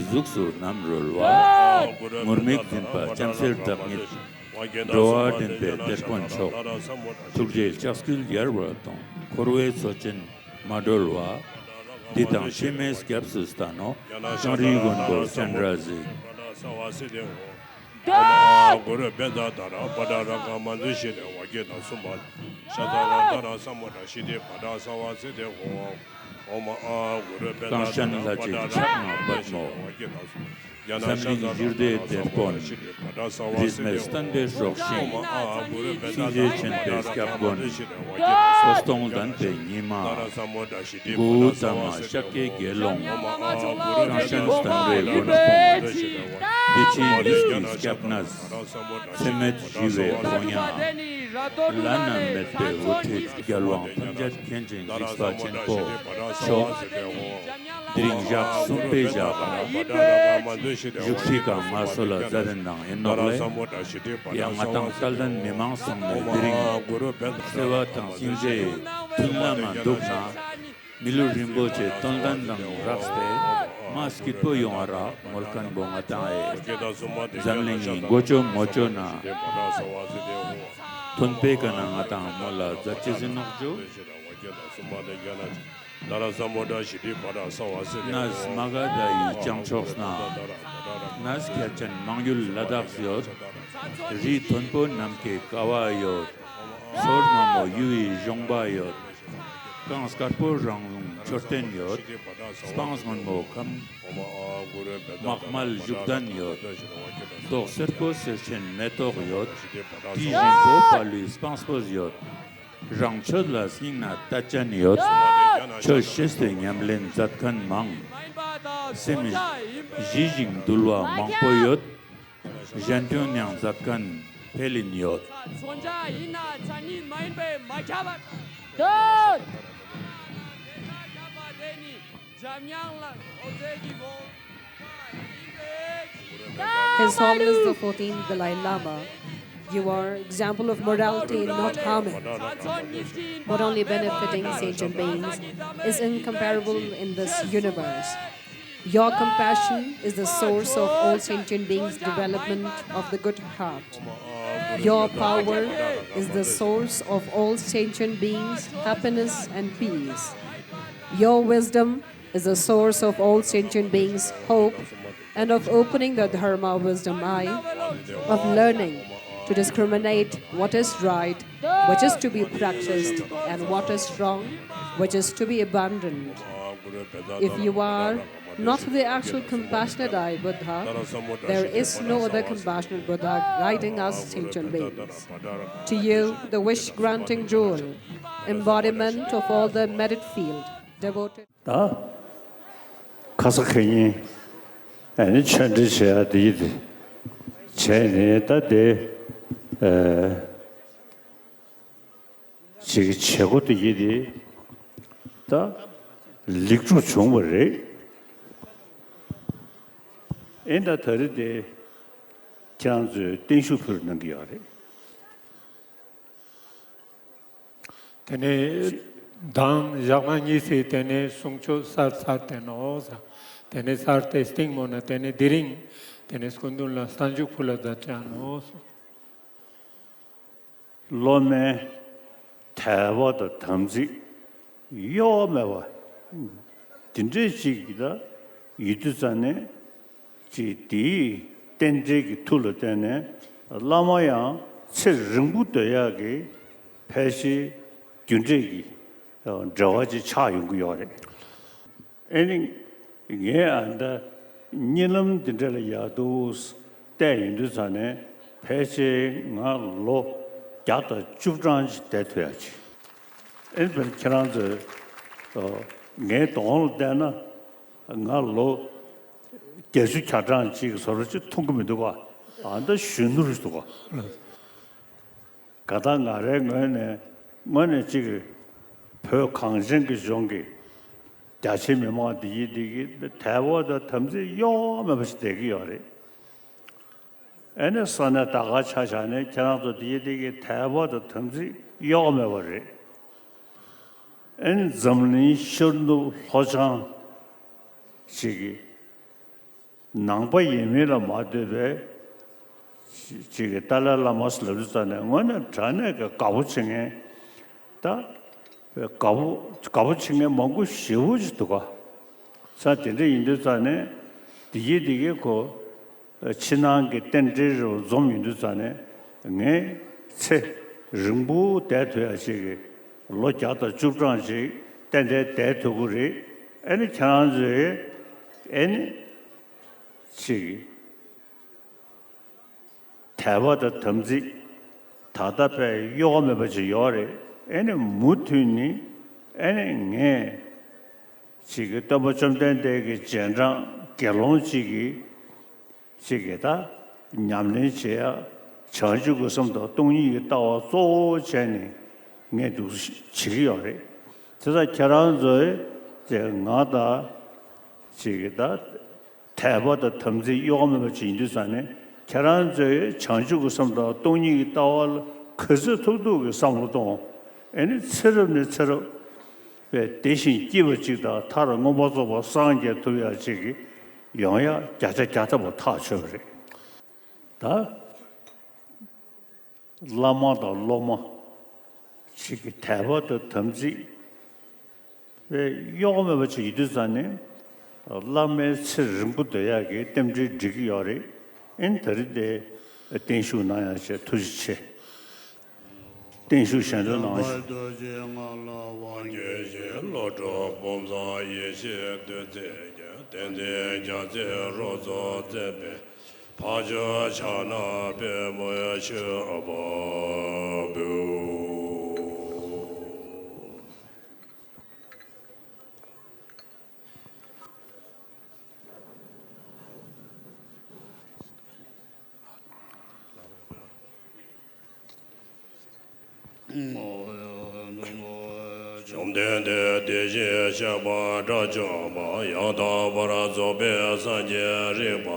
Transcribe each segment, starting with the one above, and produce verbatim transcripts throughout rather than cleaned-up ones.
གཟུགས་སུ་རྣམ་རོལ་བ། ངུར་སྨྲིག་འཛིན་པ་ལྕམ་སྲས་བདག་ཉིད། འགྲོ་བ་འདྲེན་པའི་དེད་དཔོན་མཆོག། ཐུགས་རྗེའི་ལྕགས་ཀྱུས་ཡལ་བར་གཏོང་། འཁོར་བའི་མཚོ་ཆེན་མ་གྲོལ་བ། འདི་དང་འཆི་མེད་སྐྱབས་སུ་བསྟན་ནོ། ཀྲང་རིའི་མགོན་པོ་སྤྱན་རས་གཟིགས། ཨོཾ་གུ་རུ་པཉྩ་ཏ་ར་པ་ཏ་ར་ཀ་མ་ཛུ་ཤི་ཏེ་ཝ་ཀེ་ཏ་སུ་མ་ཤ་ཏ་ར་ཏ་ར་ས་མུ་ཏྲ་ཤི་ཏེ་པ་ཏ་ས་བ་སེ་ཏེ་ཧོ། ཨོཾ་ཨ་གུ་རུ་པཉྩ་ཏ་ར་པ་ཏ་ར་ཀ་མ་ཛུ་ཤི་ཏེ་ཝ་ཀེ་ཏ་སུ་མ། འཛམ་གླིང་ཞི་བདེའི་དེད་དཔོན། རིས་མེད་བསྟན་པའི་སྲོག་ཤིང་། སྲིད་ཞིའི་ཆེན་པོའི་སྐྱབས་མགོན། འཁོར་སྟོང་ལྡན་པའི་ཉི་མ། མགོ་བོ་ཟླ་མ་ཤཱཀྱའི་དགེ་སློང་། ཀྲང་ཤན་བསྟན་པའི་མགོན་དཔུང་། བདེ་ཆེན་ཡིད་ཀྱི་སྐྱབས་གནས། ཚེ་མེད་ཞི་བའི་ཕོ་ཉ། བླ་ན་མེད་པའི་དབུ་ཁྲིད་རྒྱལ་དབང་ཐམས་ཅད་མཁྱེན་ཅིང་གཟིགས་པ་ཆེན་པོ་མཆོག། དེ་རིང་ཞག་གསུམ་པའི་ཞག་ལ། བཞུགས་ཁྲི་ཀ་མངའ་གསོལ་ལ་མཛད་དེ་གནང་ཡིན་ནོག་ལེ། ཡ་ང་དང་དད་ལྡན་མི་མང་ཚང་མས་དེ་རིང་བརྩེ་བ་དང་སྙིང་རྗེའི་མཐུན་ལམ་མ་འདུག་ན། མི་ལུས་རིན་པོ་ཆེ་དོན་ལྡན་དང་སྦྲགས་ཏེ་མ་སྐྱིད་པོ་ཡོང་བ་རག་མོལ་མཁན་པོ་ང་དང་ཨེ། འཛམ་གླིང་གི་མགོ་ཅོ་མོ་ཅོ་ན། ཐོན་པའི་ཀ་ན་ང་དང་མོ་ལ་མཛད་ཅེས་ཟིན་ནོག་ཇུ། ནས་མ་ག་དྷ་ཡི་བྱང་ཕྱོགས་ན། ནས་ཁྱད་ཅན་མང་ཡུལ་ལ་དྭགས་ཡོད། རི་མཐོན་པོ་ནམ་མཁའི་ཀ་བ་ཡོད། སོར་མ་མོ་ཡུལ་བི་གཞོང་པ་ཡོད། གངས་དཀར་པོ་རང་ལུང་མཆོད་རྟེན་ཡོད། སྤང་སྔོན་མོ་ཁམས། མག་མལ་བཞུགས་གདན་ཡོད། མདོག་སེར་པོ་གསེར་ཆེན་མེ་ཏོག་ཡོད། དྲི་ཞིམ་པོ་དཔའ་ལུས་སྤངས་པོ་ཡོད། རང་ཆོས་ལ་སྙིང་ན་དད་ཅན་ཡོད། ཆོས་བཤད་དེ་ཉམས་ལེན་མཛད་མཁན་མང་། སེམས་ཞི་ཞིང་དུལ་བ་མང་པོ་ཡོད། གཞན་དོན་ཡང་མཛད་མཁན་འཕེལ་ཡིན་ཡོད། མཚོན་ཆ་ཡིན་ན་མཚན་ཉིད་མ་ཡིན་པས་མ་ཁྱབ་པར། འཇམ་དབྱངས་ལ་ཨོ་རྩལ་གྱི་བོ། His Holiness the fourteenth Dalai Lama, you are example of morality in not harming, but only benefiting sentient beings, is incomparable in this universe. Your compassion is the source of all sentient beings' development of the good heart. Your power is the source of all sentient beings' happiness and peace. Your wisdom is the source of all sentient beings' hope and of opening the Dharma wisdom eye, of learning to discriminate what is right, which is to be practiced, and what is wrong, which is to be abandoned. If you are not the actual compassionate eye Buddha, there is no other compassionate Buddha guiding us sentient beings. To you, the wish granting jewel, embodiment of all the merit field, devoted. ད་ཁ་ས་ཁ་ཉིན་ཨ་ནི་ཆོས་འབྲེལ་བྱེད་ཡ་དེ་ཡི་དེ་བྱས་ནས་ད་དེ་ཨ། ཅིག་བྱེད་སྒོ་དེ་ཡིན་ཏེ། ད་ལེགས་གྲུབ་བྱུང་བ་རེད། ཨེ་ད་ད་རེས་དེ་ཁྱེད་རང་ཚོས་བརྟན་བཞུགས་ཕུལ་གནང་གི་ཡོད་རེད། དེ་ནས་མདང་ཞག་མ་གཉིས་ཚེ་དེ་ནས་གསུང་ཆོས་གསར་ཚར་དེ་ནོ་ས། དེ་ནས་གསར་དེ་སྟེང་མོ་ན་དེ་ནས་དེ་རིང་དེ་ནས་སྐུ་མདུན་ལ་གསར་འཇུག་ཕུལ་ལ་མཛད་ཅག་ནོ་ས། སློབ་མའི་དད་པ་དང་དམ་ཚིག་གཡོ་བ་མེད་པ། འདི་འདྲས་ཅིག་ལ་ཡིད་དུ་བྱས་ནས་ཅིག་དེའི་རྟེན་འབྲེལ་གྱི་མཐུ་ལ་བརྟེན་ནས་བླ་མ་ཡང་ཚེ་རིང་པོ་སྡོད་ཡག་གི་ཕལ་ཆེར་རྒྱུ་འབྲས་ཀྱི་འབྲེལ་བ་ཅིག་ཆགས་ཡོང་གི་ཡོད་རེད། ཨེ་ནི། ངས་ཨ་ད་གཉིད་ལམ་འདི་འདྲ་ལ་ཡག་འདུག་བལྟས་ཡོང་དུས་ཙ་ནས་ཕལ་ཆེར་ང་ལོ་བརྒྱ་དང་བཅུ་གྲངས་ཅིག་བསྡད་ཐུབ་ཡག་ཅིག་ཨེ་ནི་ཁྱེད་རང་ཚོས་ངའི་གདོང་ལ་བལྟས་ན་ང་ལོ་བརྒྱད་ཅུ་གྱ་གྲངས་ཅིག་བཟོ་འདྲ་ཅིག་མཐོང་གི་མི་འདུག་ག་ཨ་ད་གཞོན་ནུ་རེད་འདུག་ག་ག་ད་ང་རའི་ངོས་ནས་དངོས་གནས་གཅིག་བོད་གངས་ཅན་གྱི་ལྗོངས་ཀྱི་རྒྱ་ཆེའི་མི་མང་འདི་ཡིན་འདི་གི་དད་པ་དང་དམ་ཚིག་གཡོ་བ་མེད་པ་ཞིག་བསྡད་ཀྱི་ཡོད་རེད། ཨེ་ནས་ས་གནས་ད་ག་ཆ་བཞག་ནས་ཁྱེད་རང་ཚོ་འདི་ཡིན་འདི་གི་དད་པ་དང་དམ་ཚིག་གཡོ་བ་མེད་པ་རེད། ཨེ་ནས་འཛམ་གླིང་ཤར་ནུབ་ལྷོ་བྱང་ཞིག་གི་ནང་པ་ཡིན་མིན་ལ་མ་ལྟོས་པའི་ཅིག་གི་ཏཱ་ལའི་བླ་མ་ཟེར་ལབ་དུས་ཙ་ནས་དངོས་གནས་དྲང་གནས་ཀྱི་དགའ་པོ་བྱེད་མཁན། ད་དགའ་པོ་དགའ་པོ་བྱེད་མཁན་མང་པོ་ཞེ་པོ་ཅིག་འདུག་ག་ས་དེ་འདྲ་ཡིན་དུས་ཙ་ནས་དེ་གྱིས་དེ་གྱིས་ཁོ་ཕྱི་ནང་གི་རྟེན་འབྲེལ་རུ་འཛོམས་ཡོང་དུས་ཙ་ནས། ངས་ཚེ་རིང་པོ་བསྡད་ཐུབ་ཡ་ཅིག་གི་ལོ་བརྒྱ་དང་བཅུ་གྲངས་ཅིག་ཏན་ཏན་བསྡད་ཐུབ་ཀྱི་རེད། ཨེ་ནི་ཁྱེད་རང་ཚོས་ཨེ་ནི་ཅིག་དད་པ་དང་དམ་ཚིག་ད་ལྟ་དཔེ་གཡོ་བ་མེད་པ་ཅིག་ཡོད་རེད། ཨེ་ནི་མུ་མཐུད་ནས་ཨེ་ནི་ངས་ཅིག་གི་སྟོན་པ་བཅོམ་ལྡན་འདས་ཀྱི་རྗེས་འབྲང་དགེ་སློང་ཅིག་གི་ཅིག་གི་ད་ཉམས་ལེན་བྱེད་ཡ། བྱང་ཆུབ་ཀྱི་སེམས་དང་སྟོང་ཉིད་ཀྱི་ལྟ་བ་གཙོ་བོ་བྱས་ནས་ངས་འདུག་བྱེད་ཀྱི་ཡོད་རེད། དེ་ཚ་ཁྱེད་རང་ཚོས་ཅིག་ང་དང་ཅིག་གི་ད་དད་པ་དང་དམ་ཚིག་གཡོ་བ་མེད་པ་ཅིག་ཡིན་དུས་ཙང་ནས། ཁྱེད་རང་ཚོས་བྱང་ཆུབ་ཀྱི་སེམས་དང་སྟོང་ཉིད་ཀྱི་ལྟ་བ་ལ་ག་ཚོད་ཐུབ་ཐུབ་ཀྱི་བསམ་བློ་གཏོང་། ཨེ་ནི་ཚེ་རབས་ནས་ཚེ་རབས་པའི་བདེ་ཞིང་སྐྱིད་པ་ཅིག་དང་མཐར་མངོན་པར་རྫོགས་པར་སངས་རྒྱས་ཐུབ་ཡ་ཅིག་གི་ཡོང་ཡ་བརྒྱ་ཆ་བརྒྱ་ཐམ་པ་ཐག་ཆོད་པ་རེད། ད་བླ་མ་དང་སློབ་མ་ཅིག་གི་དད་པ་དང་དམ་ཚིག་པའི་གཡོ་བ་མེད་པ་ཅིག་ཡིན་དུས་ཙང་ནས། བླ་མའི་ཚེ་རིང་པོ་སྡོད་ཡག་གི་རྟེན་འབྲེལ་འགྲིག་གི་ཡོད་རེད། ཨེ་ནི་ད་རེས་དེ་བརྟན་བཞུགས་གནང་ཡག་བྱས། ཐུགས་རྗེ་ཆེ། བརྟན་བཞུགས་ཞལ་འདོན་གནང་ཞུ། བློ་གྲོས་ཕུན་སུམ་ཡེ་ཤེས་བདུད་རྩི་ཅན། བསྟན་འཛིན་རྒྱལ་སྲས་རབ་ཏུ་བརྩེགས་པའི། འཕགས་མཆོག་ཕྱག་ན་པདྨོ་མཆོད་པར་འབུལ། བཅོམ་ལྡན་འདས་དེ་བཞིན་གཤེགས་པ་དགྲ་བཅོམ་པ། ཡང་དག་པར་རྫོགས་པའི་སངས་རྒྱས་རིག་པ།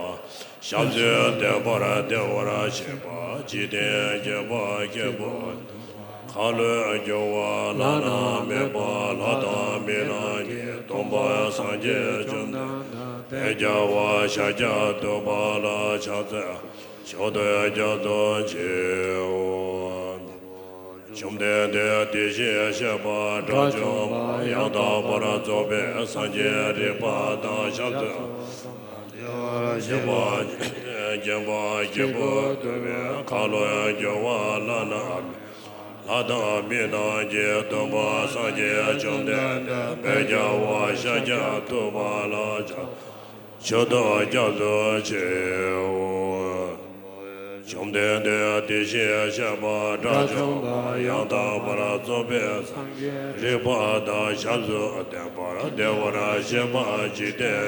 ཞབས་སུ་བསྟན་པར་བདེ་བར་གཤེགས་པ། འཇིག་རྟེན་མཁྱེན་པ་སྐྱེས་བུ། འཁོར་ལོས་སྒྱུར་བ་བླ་ན་མེད་པ། ལྷ་དང་མི་རྣམས་ཀྱི་སྟོན་པ་སངས་རྒྱས་བཅོམ་ལྡན་འདས། དཔལ་རྒྱལ་བ་ཤཱཀྱ་ཐུབ་པ་ལ་ཕྱག་འཚལ་ལོ། མཆོད་བསྟོད་རྒྱ་མཚོ་མཆིའོ། བཅོམ་ལྡན་འདས་དེ་བཞིན་གཤེགས་པ་དགྲ་བཅོམ་པ། ཡང་དག་པར་རྫོགས་པའི་སངས་རྒྱས་རིག་པ་དང་ཞབས་སུ། བདེ་བར་གཤེགས་པ། འཇིག་རྟེན་མཁྱེན་པ་སྐྱེས་བུ་ཐུབ་པས། འཁོར་ལོས་སྒྱུར་བ་བླ་ན་མེད། ལྷ་དང་མི་རྣམས་ཀྱི་སྟོན་པ་སངས་རྒྱས་བཅོམ་ལྡན་འདས། དཔལ་རྒྱལ་བ་ཤཱཀྱ་ཐུབ་པ་ལ་ཕྱག་འཚལ་ལོ། མཆོད་བསྟོད་རྒྱ་མཚོ་མཆིའོ། བཅོམ་ལྡན་འདས་དེ་བཞིན་གཤེགས་པ་དགྲ་བཅོམ་པ། ཡང་དག་པར་རྫོགས་པའི་སངས་རྒྱས་རིག་པ་དང་ཞབས་སུ་བསྟན་པ། བདེ་བར་གཤེགས་པ་འཇིག་རྟེན་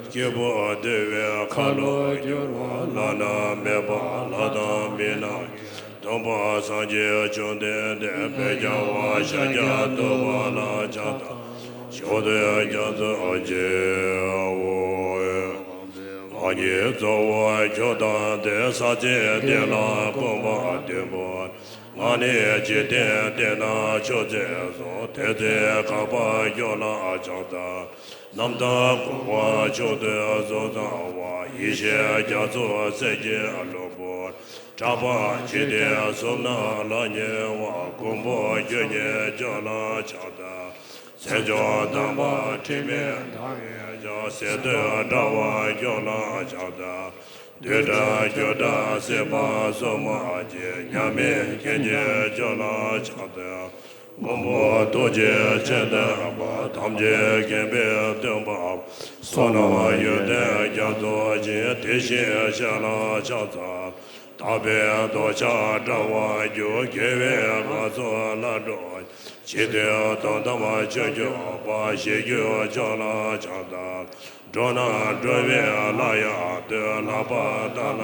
མཁྱེན་པ་སྐྱེས་བུ་འདུལ་བའི། འཁོར་ལོས་སྒྱུར་བ་བླ་ན་མེད་པ། ལྷ་དང་མི་རྣམས་སྟོན་པ་སངས་རྒྱས་བཅོམ་ལྡན་འདས། དཔལ་རྒྱལ་བ་ཤཱཀྱ་ཐུབ་པ་ལ་ཕྱག་འཚལ་ལོ། མཆོད་བསྟོད་རྒྱ་མཚོ་མཆིའོ། ང་ཉིད་གཙོ་བོ་ཁྱོད་དང་ལྡན། ས་གཅིག་སྟེང་ལ་སྐུ་འབུམ་བདུན་པོ། ང་ནི་འཇིག་རྟེན་སྟེང་ན་མཆོད་ཅིང་གསོལ། དེ་ཚེ་འཕགས་པ་ཁྱོད་ལ་ཕྱག་འཚལ། རྣམ་དག་སྐུ་འཕགས་མཆོག་ཏུ་གཟུགས་བཟང་བ། ཡེ་ཤེས་རྒྱ་མཚོ་གསེར་གྱི་ལྷུན་པོ། གྲགས་པ་འཇིག་རྟེན་གསུམ་ན་ལྷང་ངེ་བ། མགོན་པོ་ཁྱོད་ཉིད་ཁྱོད་ལ་ཕྱག་འཚལ། མཚན་མཆོག་དམ་པ་དྲི་མེད་མཐའ་ཡས་ཤིང་། གསེར་ཐོག་འདྲ་བ་ཁྱོད་ལ་ཕྱག་འཚལ། བདུད་དགྲ་སྐྱོབ་དང་སྲིད་པ་སྲུང་མ་མཆིས། མཉམ་མེད་མཁྱེན་ཅན་ཁྱོད་ལ་ཕྱག་འཚལ། མགོན་པོ་ཐུགས་རྗེ་ཆེ་ལྡན་པ། ཐམས་ཅད་མཁྱེན་པའི་སྟོན་པ། བསོད་ནམས་ཡོན་ཏན་རྒྱ་མཚོ་ཆེ། དེ་བཞིན་གཤེགས་ལ་ཕྱག་འཚལ། དག་པའི་ཐོབ་བྱ་འདྲ་བར་འགྱུར། དགེ་བའི་ཁ་ཕྱོགས་ལ་འགྲོ། འཇིག་རྟེན་དོན་དམ་ཆོས་སྐྱོང་བ། ཞི་རྒྱས་ཁྱོད་ལ་ཕྱག་འཚལ། འགྲོ་རྣམས་སྒྲོལ་བའི་ལྷ་ཡང་སྟོན། ལྷག་པར་བདག་ལ་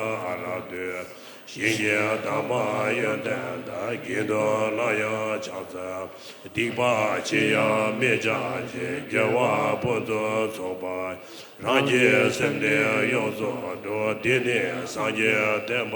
རབ་སྟོན། ཞིང་གི་དམ་པ་ཡོན་ཏན་ལྡན། དགེ་འདུན་ལ་ཡང་ཕྱག་འཚལ། སྡིག་པ་ཆེ་ཡང་མི་བྱ་ཞིང་། དགེ་བ་ཕུན་སུམ་ཚོགས་པ། རང་གི་སེམས་ནི་ཡོངས་སུ་འགྲོ། འདི་ནི་སངས་རྒྱས་བསྟན་པ།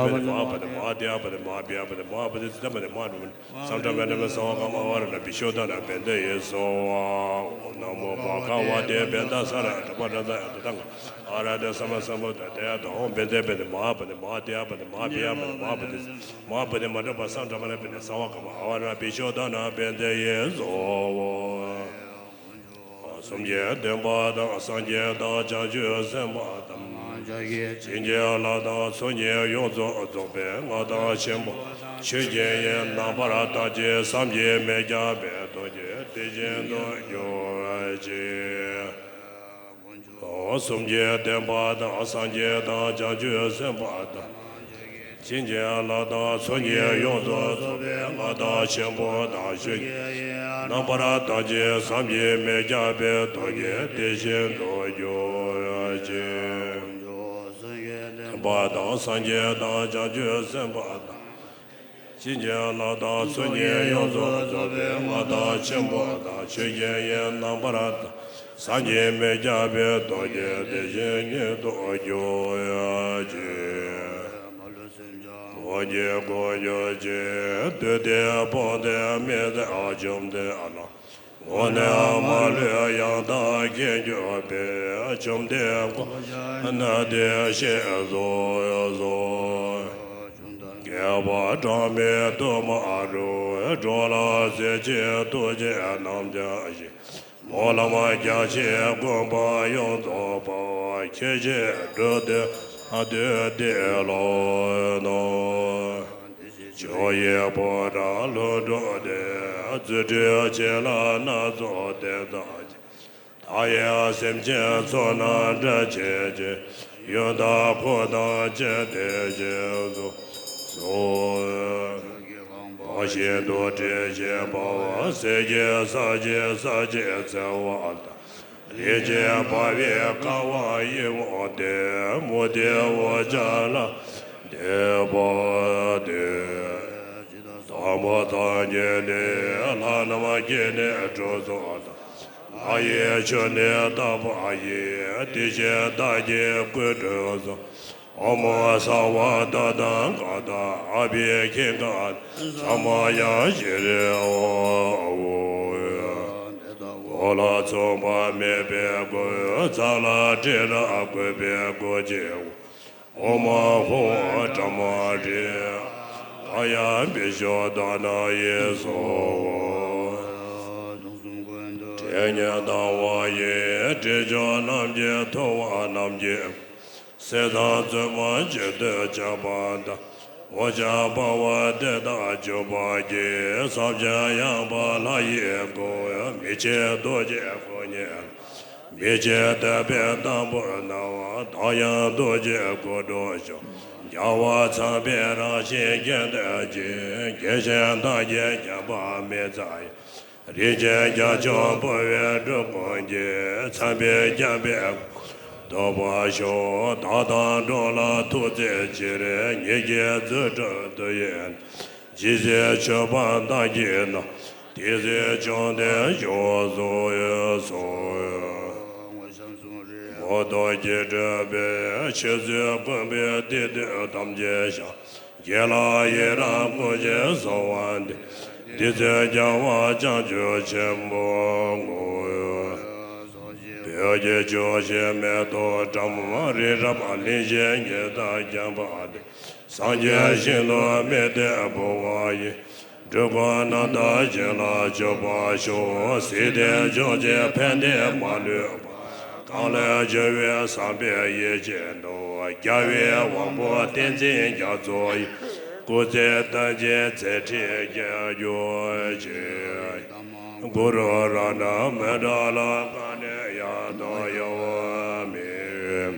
ཨ་བ་ནི་མ་པ་ནི་མ་ཏི་ཨ་བ་ནི་མ་པི་ཨ་བ་ནི་མ་པ་ནི་ཙི་ཏ་བ་ནི་མ་རུ་བ་ནི། སམ་བྲ་མེ་བྲ་མེ་སརྦ་ཀརྨ་ཨ་བ་ར་ན་བི་ཤུདྡྷ་ན་བྷན་དེ་ཡེ་སྭཱ་ཧཱ། ཨོཾ་ན་མོ་བྷ་ག་བ་ཏེ་བྷན་དྷ་ས་ར་ཏ་པ་ཏ་ཙ་ཡ་ཏ་ཏང་ག་ཨ་ར་ཏེ་སམ་མ་སམ་བུདྡྷ་ཏེ་ཡ་ཏ། ཨོཾ་བྷན་དེ་བྷན་དེ་མ་པ་ནི་མ་ཏི་ཨ་བ་ནི་མ་པི་ཨ་བ་ནི་མ་པ་ནི་མ་པ་ནི་མ་བྲ་པ་སམ་བྲ་མ་ན་བྷན་དེ་སརྦ་ཀརྨ་ཨ་བ་ར་ན་བི་ཤུདྡྷ་ན་བྷན་དེ་ཡེ་སྭཱ་ཧཱ། སུམ་བརྒྱ་བདུན་པ་དང་། སངས་རྒྱས་དང་བྱང་ཆུབ་སེམས་དཔའ་དང་། ཇི་སྙེད་ལྷ་དང་ཚོགས་གཉིས་ཡོངས་སུ་རྫོགས་པའི་མངའ་ཐང་ཆེན་པོ་ཆོས་ཀྱི་དབྱིངས་རྣམ་པར་དག་ཅིང་བསམ་གྱིས་མི་ཁྱབ་པའི་རྡོ་རྗེ་དེ་བཞིན་དུ་གྱུར་ཅིག། སུམ་བརྒྱ་བདུན་པ་དང་། སངས་རྒྱས་དང་བྱང་ཆུབ་སེམས་དཔའ་དང་། ཇི་སྙེད་ལྷ་དང་ཚོགས་གཉིས་ཡོངས་སུ་རྫོགས་པའི་མངའ་ཐང་ཆེན་པོ་དང་། ཆོས་ཀྱི་དབྱིངས་རྣམ་པར་དག་ཅིང་བསམ་གྱིས་མི་ཁྱབ་པའི་རྡོ་རྗེ་དེ་བཞིན་དུ་གྱུར་ཅིག། བདུན་པ་དང་། སངས་རྒྱས་དང་བྱང་ཆུབ་སེམས་དཔའ་དང་། ཇི་སྙེད་ལྷ་དང་ཚོགས་གཉིས་ཡོངས་སུ་རྫོགས་པའི་མངའ་ཐང་ཆེན་པོ་དང་། ཆོས་ཀྱི་དབྱིངས་རྣམ་པར་དག་བསམ་གྱིས་མི་ཁྱབ་པའི་རྡོ་རྗེ་དེ་བཞིན་ཉིད་དུ་གྱུར་ཅིག། ཀུན་གྱི་སྒོ་གྱུར་ཅིག། བདུད་སྡེ་དཔུང་སྡེ་མི་བཟད་བཅོམ་ལྡན་འདས། དངོས་གནས་མ་ལུས་ཡང་དག་མཁྱེན་གྱུར་པའི། བཅོམ་ལྡན་གོ་ཆ་ནི་དེ་བཞིན་གཟིགས་སོ། བསྐལ་པ་གྲངས་མེད་དུ་མ་རུང་། འགྲོ་ལ་གཟིགས་ཤིང་ཐུགས་རྗེ་རྣམ་དག་ཞིང་། སྨོན་ལམ་རྒྱ་ཆེན་བསྐུལ་བ་ཡོངས་རྫོགས་པ། ཁྱེད་ཀྱི་སྒྲུབ་བརྟན་དུས་འདི་ལ་ནོ། ཇོ་ཡི་ཕོ་བྲང་ལྷུན་གྲུབ་སྟེ། རྫུ་འཕྲུལ་བྱིན་རླབས་སྣ་ཚོགས་ལྡན་དང་། མཐའ་ཡས་སེམས་ཅན་ཚོགས་རྣམས་བསྒྲལ་བྱེད་ཅིང་། ཡོན་བདག་འཁོར་དང་བཅས་ཏེ་བཞུགས་སུ་གསོལ། འཕགས་ཤིང་རྡོ་རྗེ་འཆང་དཔའ་བོ། གསེར་གྱི་ས་གཞི་ས་གཞིར་འཚེར་བ་དང་། རིན་ཆེན་འབར་བའི་ཀ་བ་ཡི་འོད་ལྡན། མུ་སྟེགས་འོད་ཆགས་ལ་སོགས་འདུས་པ་སྟེ། དང་ དང་པོ་སངས་རྒྱས་ནི། ལྷ་རྣམས་ཀྱིས་ནི་སྒྲུབ་སོ་དང་། ལྷ་ཡི་ཆོས་ནི་དག་པ་ཡིས། དེ་བཞིན་བདག་གིས་ཀུན་སྒྲུབ་སོ། ཨོཾ་སརྦ་ཏ་ཏང་ག་ཏ་ཨ་བྷི་ཥིག་ག་ས་མ་ཡ་ཤྲཱི་ཧཱུྃ། གོ་ལ་ཚངས་པ་མེད་པའི་སྒོ། ཚངས་ལ་ཏྲི་ར་བཀོད་པའི་སྒོ་ཅན། ཨོཾ་ཧཱུྃ་བཛྲ་མ་ཧྲཱིཿ། ད་ཡ་བི་ཤྭ་ཏ་ནཱ་ཡེ་སྭཱ་ཧཱ། དྲི་ཉན་དང་བ་ཡི། དྲི་ཆབ་རྣམས་ཀྱིས། ཐུབ་པ་རྣམས་ཀྱིས། སྲིད་དང་བཙུན་མ་ཅི་འདོད་ཁྱབ་པ་དང་། འོ་བྱ་འབར་བ་དེ་དག་འཇུག་པར་བགྱི། ས་བཅུ་ཡངས་པ་ལྷ་ཡི་སྒོ། མི་ཕྱེད་རྡོ་རྗེ་སྐུ་བརྙེས་ལ། མི་ཕྱེད་བསྟོད་པའི་དམ་པོར་སྣང་བ། བདག་ཡང་རྡོ་རྗེའི་སྐུ་འགྲུབ་ཤོག། རྒྱལ་བ་ཚངས་པའི་རང་བཞིན་མཁྱེན་བརྟན་ཅིང་། དགེ་བཤེས་དག་གིས་མཁྱེན་པ་མི་ཟད། རིན་ཆེན་རྒྱ་མཚོ་འབུལ་བའི་འབྲུབ་ཁུང་གིས། ཚངས་པའི་རྒྱལ་པོའི་སྐུ་ཐོབ་པར་ཤོག། བདག་དང་འགྲོགས་ལ་ཐུགས་བརྩེ་ཆེར། ཉིད་ཀྱི་རྫུ་འཕྲུལ་དུ་ཡིས། ཇི་སྲིད་ཆོས་འཕགས་བདག་གིས་ན། དེ་སྲིད་བཅོམ་ལྡན་འཇུག་པར་གསོལ་ཡོད་གསོལ་ཡོད། མོ་ཏོ་སྐྱེ་དྲུག་པའི། ཆུ་ཚོད་དགོན་པའི་སྡེ་སྡོད་ཐམས་ཅད་ཤར། དགེ་ལ་ཡི་རང་སྐུ་ཞིང་གསོལ་བ་འདེབས། འདི་ཚེ་རྒྱལ་བ་བྱང་ཆུབ་ཆེན་པོ་ངུ། བོད་ཀྱི་ཕྱོགས་བཞིར་མེ་ཏོག་བཀྲམ། རི་རབ་གླིང་བཞི་ཉི་ཟླ་བརྒྱན་པ་སྟེ། སངས་རྒྱས་ཞིང་དུ་དམིགས་ཏེ་འབུལ་བ་ཡིས། འགྲོ་ཀུན་རྣམ་དག་ཞིང་ལ་སྤྱོད་པར་ཤོག། སྲིད་མཐའི་ཕྱོགས་བཅུའི་ཕན་བདེ་མ་ལུས་པ། གང་ལས་བྱུང་བའི་བསམ་པའི་ཡིད་བཞིན་དུ། རྒྱལ་བའི་དབང་པོ་བསྟན་འཛིན་རྒྱ་མཚོ་ཡི། སྐུ་ཚེ་བརྟན་ཅིང་མཛད་འཕྲིན་རྒྱས་གྱུར་ཅིག། གུ་རུ་རཏྣ་མནྠ་ལ་གང་ནས་ཡང་དག་ཡལ་བ་མེད།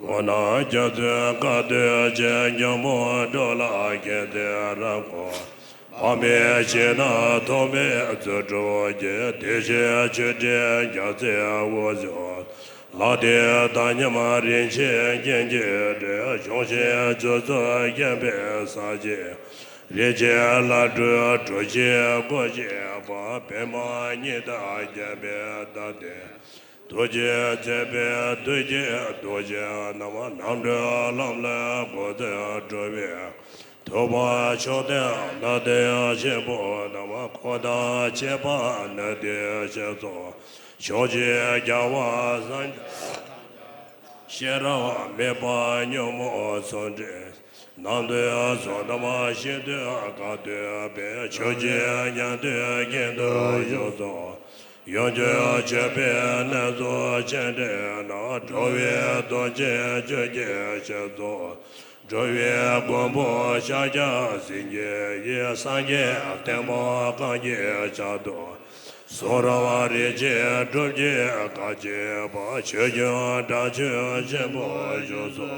གོ་ན་རྒྱ་མཚོའི་ཁ་ཐུག་ཅན། ཉོན་མོངས་འགྲོ་ལ་མཁྱེན་བརྩེ་རབ་བསྒོམ། དཔག་མེད་ཞིང་རྣམས་ཐོགས་མེད་རྫུ་འཕྲུལ་གྱིས། དེ་བཞིན་ཆོས་འབྲེལ་རྒྱལ་སྲས་དབུ་བཞུགས། ལྷ་དེ་དག་མཉམ་རིན་ཆེན་སྙིང་གི་དྲིལ། གཞུང་ཤིང་མཛོད་ཚུལ་མཁྱེན་པའི་ས་གཞི། རིན་ཆེན་ལྷ་སྒྲོན་གྲུ་བཞིས་བསྐོར་བཞུགས་པ། པདྨ་ཉི་ཟླ་རྒྱས་པའི་ཟླ་སྟེང་། ཐུགས་རྗེས་མཛད་པའི་ཐུགས་ཀྱི་ཐུགས་རྗེ་རྣམས། རྣམ་གྲོལ་ལམ་ལ་འགོད་པར་འགྲོ་བའི། ཐུབ་པ་མཆོག་ལྡན་ལྷ་ལྡན་ཆེན་པོ་རྣམས། འཁོར་དང་བཅས་པ་ནི་དེ་བཞིན་སོ། ཕྱོགས་བཅུའི་རྒྱལ་བ་སངས་རྒྱས་ཤེས་རབ་མེད་པ་ཉོན་མོངས་ཚུལ་ཁྲིམས། རྣམ་ཐོས་བཟོད་པ་ཤིན་ཏུ་དགའ་སྟོན་པས། ཆོས་ཀྱི་ཉན་ཐོས་ཀུན་ཏུ་བཞུགས་སོ། ཡང་ཆོས་སྤྱོད་པའི་གནས་སུ་སྤྱན་འདྲེན་ན། འགྲོ་བའི་དོན་ཆེན་ཆོས་ཀྱི་ཞིང་སོགས། འགྲོ་བའི་མགོན་པོ་ཤཱཀྱ་སེང་གེ་ཡིས། སངས་རྒྱས་བསྟན་པ་གང་གི་ཕྱག་ཏུ། གསུང་རབ་རིན་ཆེན་སྒྲུབ་ཀྱི་བཀའ་བརྒྱུད་པ། ཆོས་སྐྱོང་དགྲ་བཅོམ་ཆེན་པོ་བཞུགས་སོ།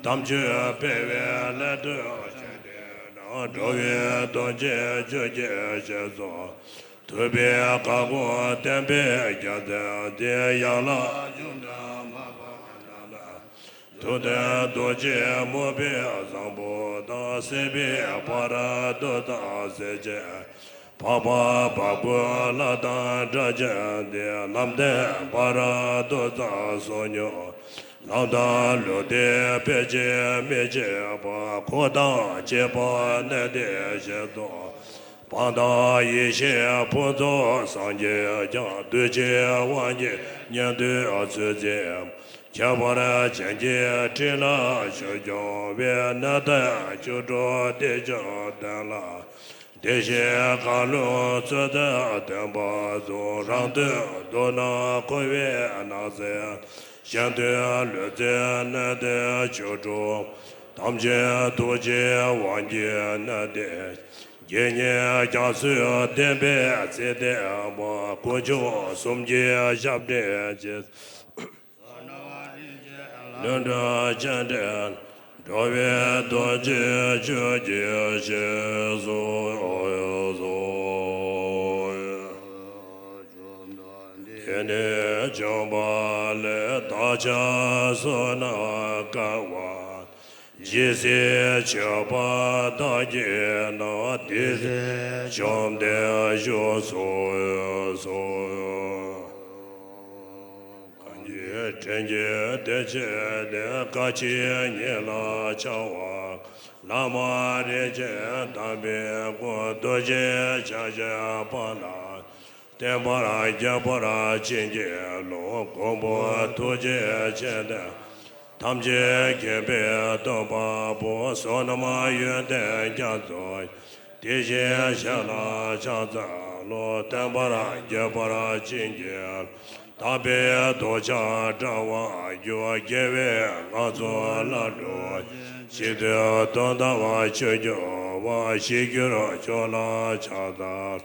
དམ་ཆོས་སྤེལ་བའི་སླད་དུ་སྤྱན་འདྲེན་ན། འགྲོ་བའི་དོན་ཆེན་ཆོས་ཀྱི་ཞིང་སོགས། ཐུབ་པའི་བཀའ་དགོངས་བསྟན་པའི་རྒྱལ་མཚན་འཛིན། ཡན་ལག་གཞུང་དང་མ་འབངས་རྣམས་ལ། ཐུབ་བསྟན་རྡོ་རྗེ་མུན་པའི་བཟང་པོ་དང་། སྲིད་པའི་བར་དུ་མཚམས་སེལ་ཅིང་། འཕགས་པ་འབའ་ཀུ་ལ་དང་སྒྲ་གཅན་འཛིན། ལམ་བདེན་བར་དུ་མཚམས་སོ་མྱོང་། ལམ་དང་ལུགས་བདེན་ཕལ་ཆེར་མི་ཕྱེད་པ། འཁོར་དང་བཅས་པ་གནས་བདེ་ཞིང་སོགས། སྤངས་དང་ཡེ་ཤེས་ཕུན་ཚོགས་སངས་རྒྱས་ཀྱང་། གདུལ་བྱའི་དབང་གིས་ཉན་ཐོས་ཚུལ་འཛིན། ཁྱད་པར་བྱིན་གྱིས་ཕྲིན་ལས་ཆོས་སྐྱོང་བའི། གནས་བརྟན་བཅུ་དྲུག་བདེ་མཆོག་ལྡན་ལ། བདེ་གཤེགས་མཁའ་ཀློང་སྩོལ་མཛད་སྟོན་པ་གསུམ། རང་དོན་མདོར་ན་འཁོར་བའི་སྣང་སྲིད། གཞན་དོན་ལུས་རྩལ་གནས་བརྟན་བཅུ་དྲུག། དམ་ཅན་ཐུགས་རྗེའི་དབང་གིས་གནས་བརྟན། དགེ་བསྙེན་རྒྱ་མཚོའི་གདན་པའི་ཚེ་བརྟན་པ། དཀོན་མཆོག་གསུམ་གྱི་ཞབས་འདྲེན་ཅིང་། ལྷུན་གྲུབ་སྤྱན་འདྲེན། འགྲོ་བའི་དོན་ཆེན་ཆོས་ཀྱི་ཞིང་སོགས། དེ་ནས་བྱོན་པ་ལས། བདག་ཅག་བསོད་ནམས་དཀའ་བ། ཇི་སྲིད་མཆོད་པ་བདག་བགྱིས་ན། དེ་སྲིད་བཅོམ་ལྡན་བཞུགས་སུ་གསོལ། གང་གི་དྲིན་གྱིས་དེ་ཕྱིར་ནི། སྐད་ཅིག་ཉིད་ལ་འཆར་བ། བླ་མ་རིན་ཆེན་དམ་པའི་སྐུ། རྡོ་རྗེ་འཆང་ཆེན་དཔལ་ལ། བསྟན་པར་རྒྱས་པར་བྱིན་གྱིས་རློབས། མགོན་པོ་ཐུགས་རྗེ་ཆེ་དེ། ཐམས་ཅད་མཁྱེན་པའི་སྟོན་པ་པོ། བསོད་ནམས་ཡོན་ཏན་རྒྱ་མཚོ། དེ་བཞིན་གཤེགས་ལ་ཕྱག་འཚལ་ལོ། བསྟན་པར་རྒྱས་པར་བྱིན་གྱིས། དག་པའི་ཐོག་ཆར་འགྲང་བར་གྱུར། དགེ་བའི་ངང་ཚུལ་ལ་འགྲོ། ཇི་སྲིད་དོན་དམ་ཆོས་འབྱུང་བ། ཞི་གྱུར་མཆོག་ལ་ཕྱག་འཚལ།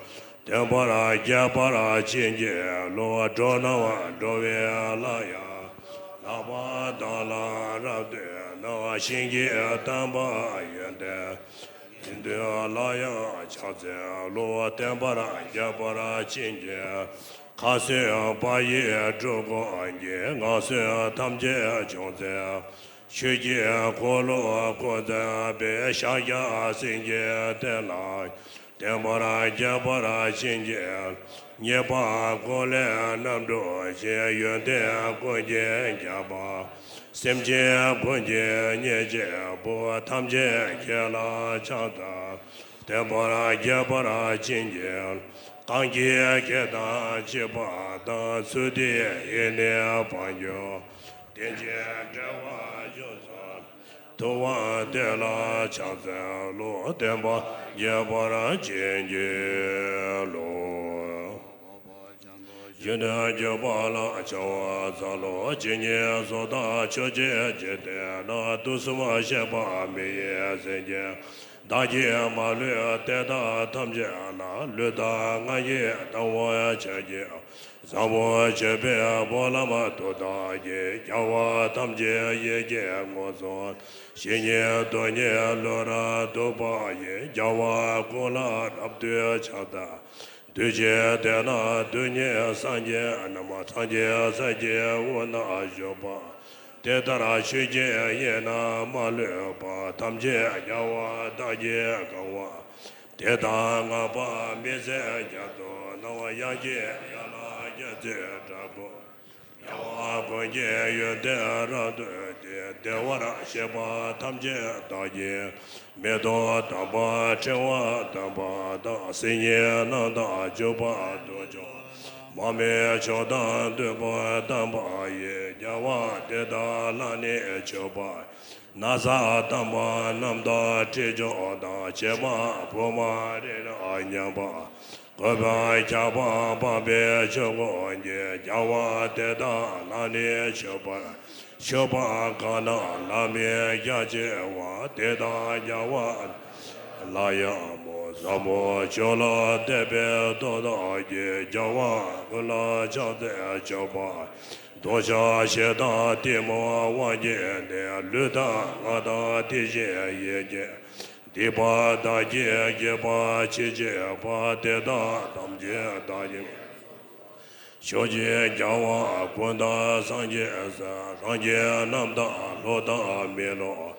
བསྟན་པར་རྒྱས་པར་བྱིན་གྱིས་རློབས། འགྲོ་རྣམས་འགྲོ་བའི་ལམ་ཡང་། ལག་པ་དག་ལ་རབ་སྟོན་ནས། ཞིང་གི་དམ་པ་ཡོན་ཏན། དེ་འདུལ་ལ་ཡང་ཕྱག་འཚལ་ལོ། བསྟན་པར་རྒྱས་པར་བྱིན་གྱིས། ཁ་ཟས་པ་ཡིས་སྒྲུབ་དགོས་ཀྱི། ངན་སོང་ཐམས་ཅད་སྦྱོང་ཚེ། ཆོས་ཀྱི་འཁོར་ལོ་བསྐོར་མཛད་པའི། ཤཱཀྱ་སེང་གེ་དེ་ལ། བསྟན་པར་རྒྱས་པར་བྱིན་གྱིས། ཉེས་པ་ཀུན་ལས་རྣམ་གྲོལ་ཞིང་། ཡོན་ཏན་ཀུན་གྱིས་ཁྱབ་པ། སེམས་ཅན་ཀུན་གྱི་གཉེན་གཅིག་པུ། ཐམས་ཅད་མཁྱེན་ལ་ཕྱག་འཚལ། བསྟན་པར་རྒྱས་པར་བྱིན་གྱིས། གང་གིས་བསྐྱེད་དང་བཅས་པ་དང་། ཚུལ་དེ་ཡིས་ནི་བར་གྱུར། དེ་ཕྱིར་བསྒྲལ་བར་ཤོག་ཅིག། ཐུབ་དབང་དེ་ལ་ཕྱག་འཚལ་ལོ། བསྟན་པ་རྒྱས་པར་བྱིན་གྱིས་རློབས། རྒྱུ་ནི་བརྒྱུད་པ་ལ་ཕྱག་འཚལ་ལོ། ཇི་སྙེད་སུ་དག་ཆོས་ཀྱི་འཇིག་རྟེན་ན། དུས་གསུམ་གཤེགས་པ་མི་ཡི་སེང་གེ། བདག་གིས་མ་ལུས་དེ་དག་ཐམས་ཅད་ལ། ལུས་དང་ངག་ཡིད་དང་བ་ཅན་གྱི། བཟང་པོ་སྤྱོད་པའི་སྨོན་ལམ་མཐུ་དག་གིས། རྒྱལ་བ་ཐམས་ཅད་ཡིད་ཀྱིས་མངོན་སུམ། ཇི་སྙེད་དུ་ནི་ལུས་རབ་བསྡུས་པ་ཡི། རྒྱལ་བ་ཀུན་ལ་རབ་ཏུ་ཕྱག་འཚལ། དུས་གཅིག་དེ་ན་དུས་གཉིས་སངས་རྒྱས་རྣམས། སངས་རྒྱས་སྲས་ཀྱི་དབུས་ན་བཞུགས་པ། དེ་ལྟར་ཆོས་ཀྱི་དབྱིངས་རྣམས་མ་ལུས་པ། ཐམས་ཅད་རྒྱལ་བ་དག་གིས་གང་བ། དེ་དག་བསྔགས་པ་མི་ཟད་བརྒྱ་སྟོང་རྣམས། དབྱངས་ཀྱི་ཡན་ལག་རྒྱ་མཚོའི་སྒྲ་སྐུར། རྒྱལ་བ་ཀུན་གྱི་ཡོན་ཏན་རབ་བསྟོད་དེ། བདེ་བར་གཤེགས་པ་ཐམས་ཅད་བདག་གིས། མེ་ཏོག་དམ་པ་ཕྲེང་བ་དམ་པ་དང་། སིལ་སྙན་རྣམས་དང་བྱུག་པ་དུག་མཆོག་མ་སྨིན་མཆོག་དང་བདུག་སྤོས་དམ་པ་ཡིས། རྒྱལ་བ་དེ་དག་ལ་ནི་མཆོད་པ། ན་བཟའ་དམ་པ་རྣམས་དང་དྲི་མཆོག་དང་། ཕྱེ་མ་ཕུར་མ་རིལ་རིལ་མཉམ་པ། གོས་དཔོན་ཁྱད་པར་འཕགས་པའི་ཆོས་གོས་ཀྱིས། རྒྱལ་བ་དེ་དག་ལ་ནི་མཆོད་པར། མཆོད་པ་གང་རྣམས་ལ་མི་ཞག་ཆེ་བ། དེ་དག་རྒྱལ་བ་ལ་ཡང་སྨོད། བཟང་པོ་ཆོས་ལ་དད་པའི་སྟོབས་དག་གིས། རྒྱལ་བ་ཀུན་ལ་ཕྱག་འཚལ་མཆོད་པ། འདོད་ཆགས་ཞེ་སྡང་གཏི་མུག་དབང་གིས་ནི། ལུས་དང་ངག་དང་དེ་བཞིན་ཡིད་ཀྱིས། སྡིག་པ་དག་གིས་བགེགས་པ་ཅི་མཆིས་པ། དེ་དག་ཐམས་ཅད་བདག་གིས། ཕྱོགས་བཅུའི་རྒྱལ་བ་ཀུན་དང་སངས་རྒྱས་སྲས། ལྷ་ཡི་རྣམས་དང་ལྷོ་དང་མི་ལྷོ།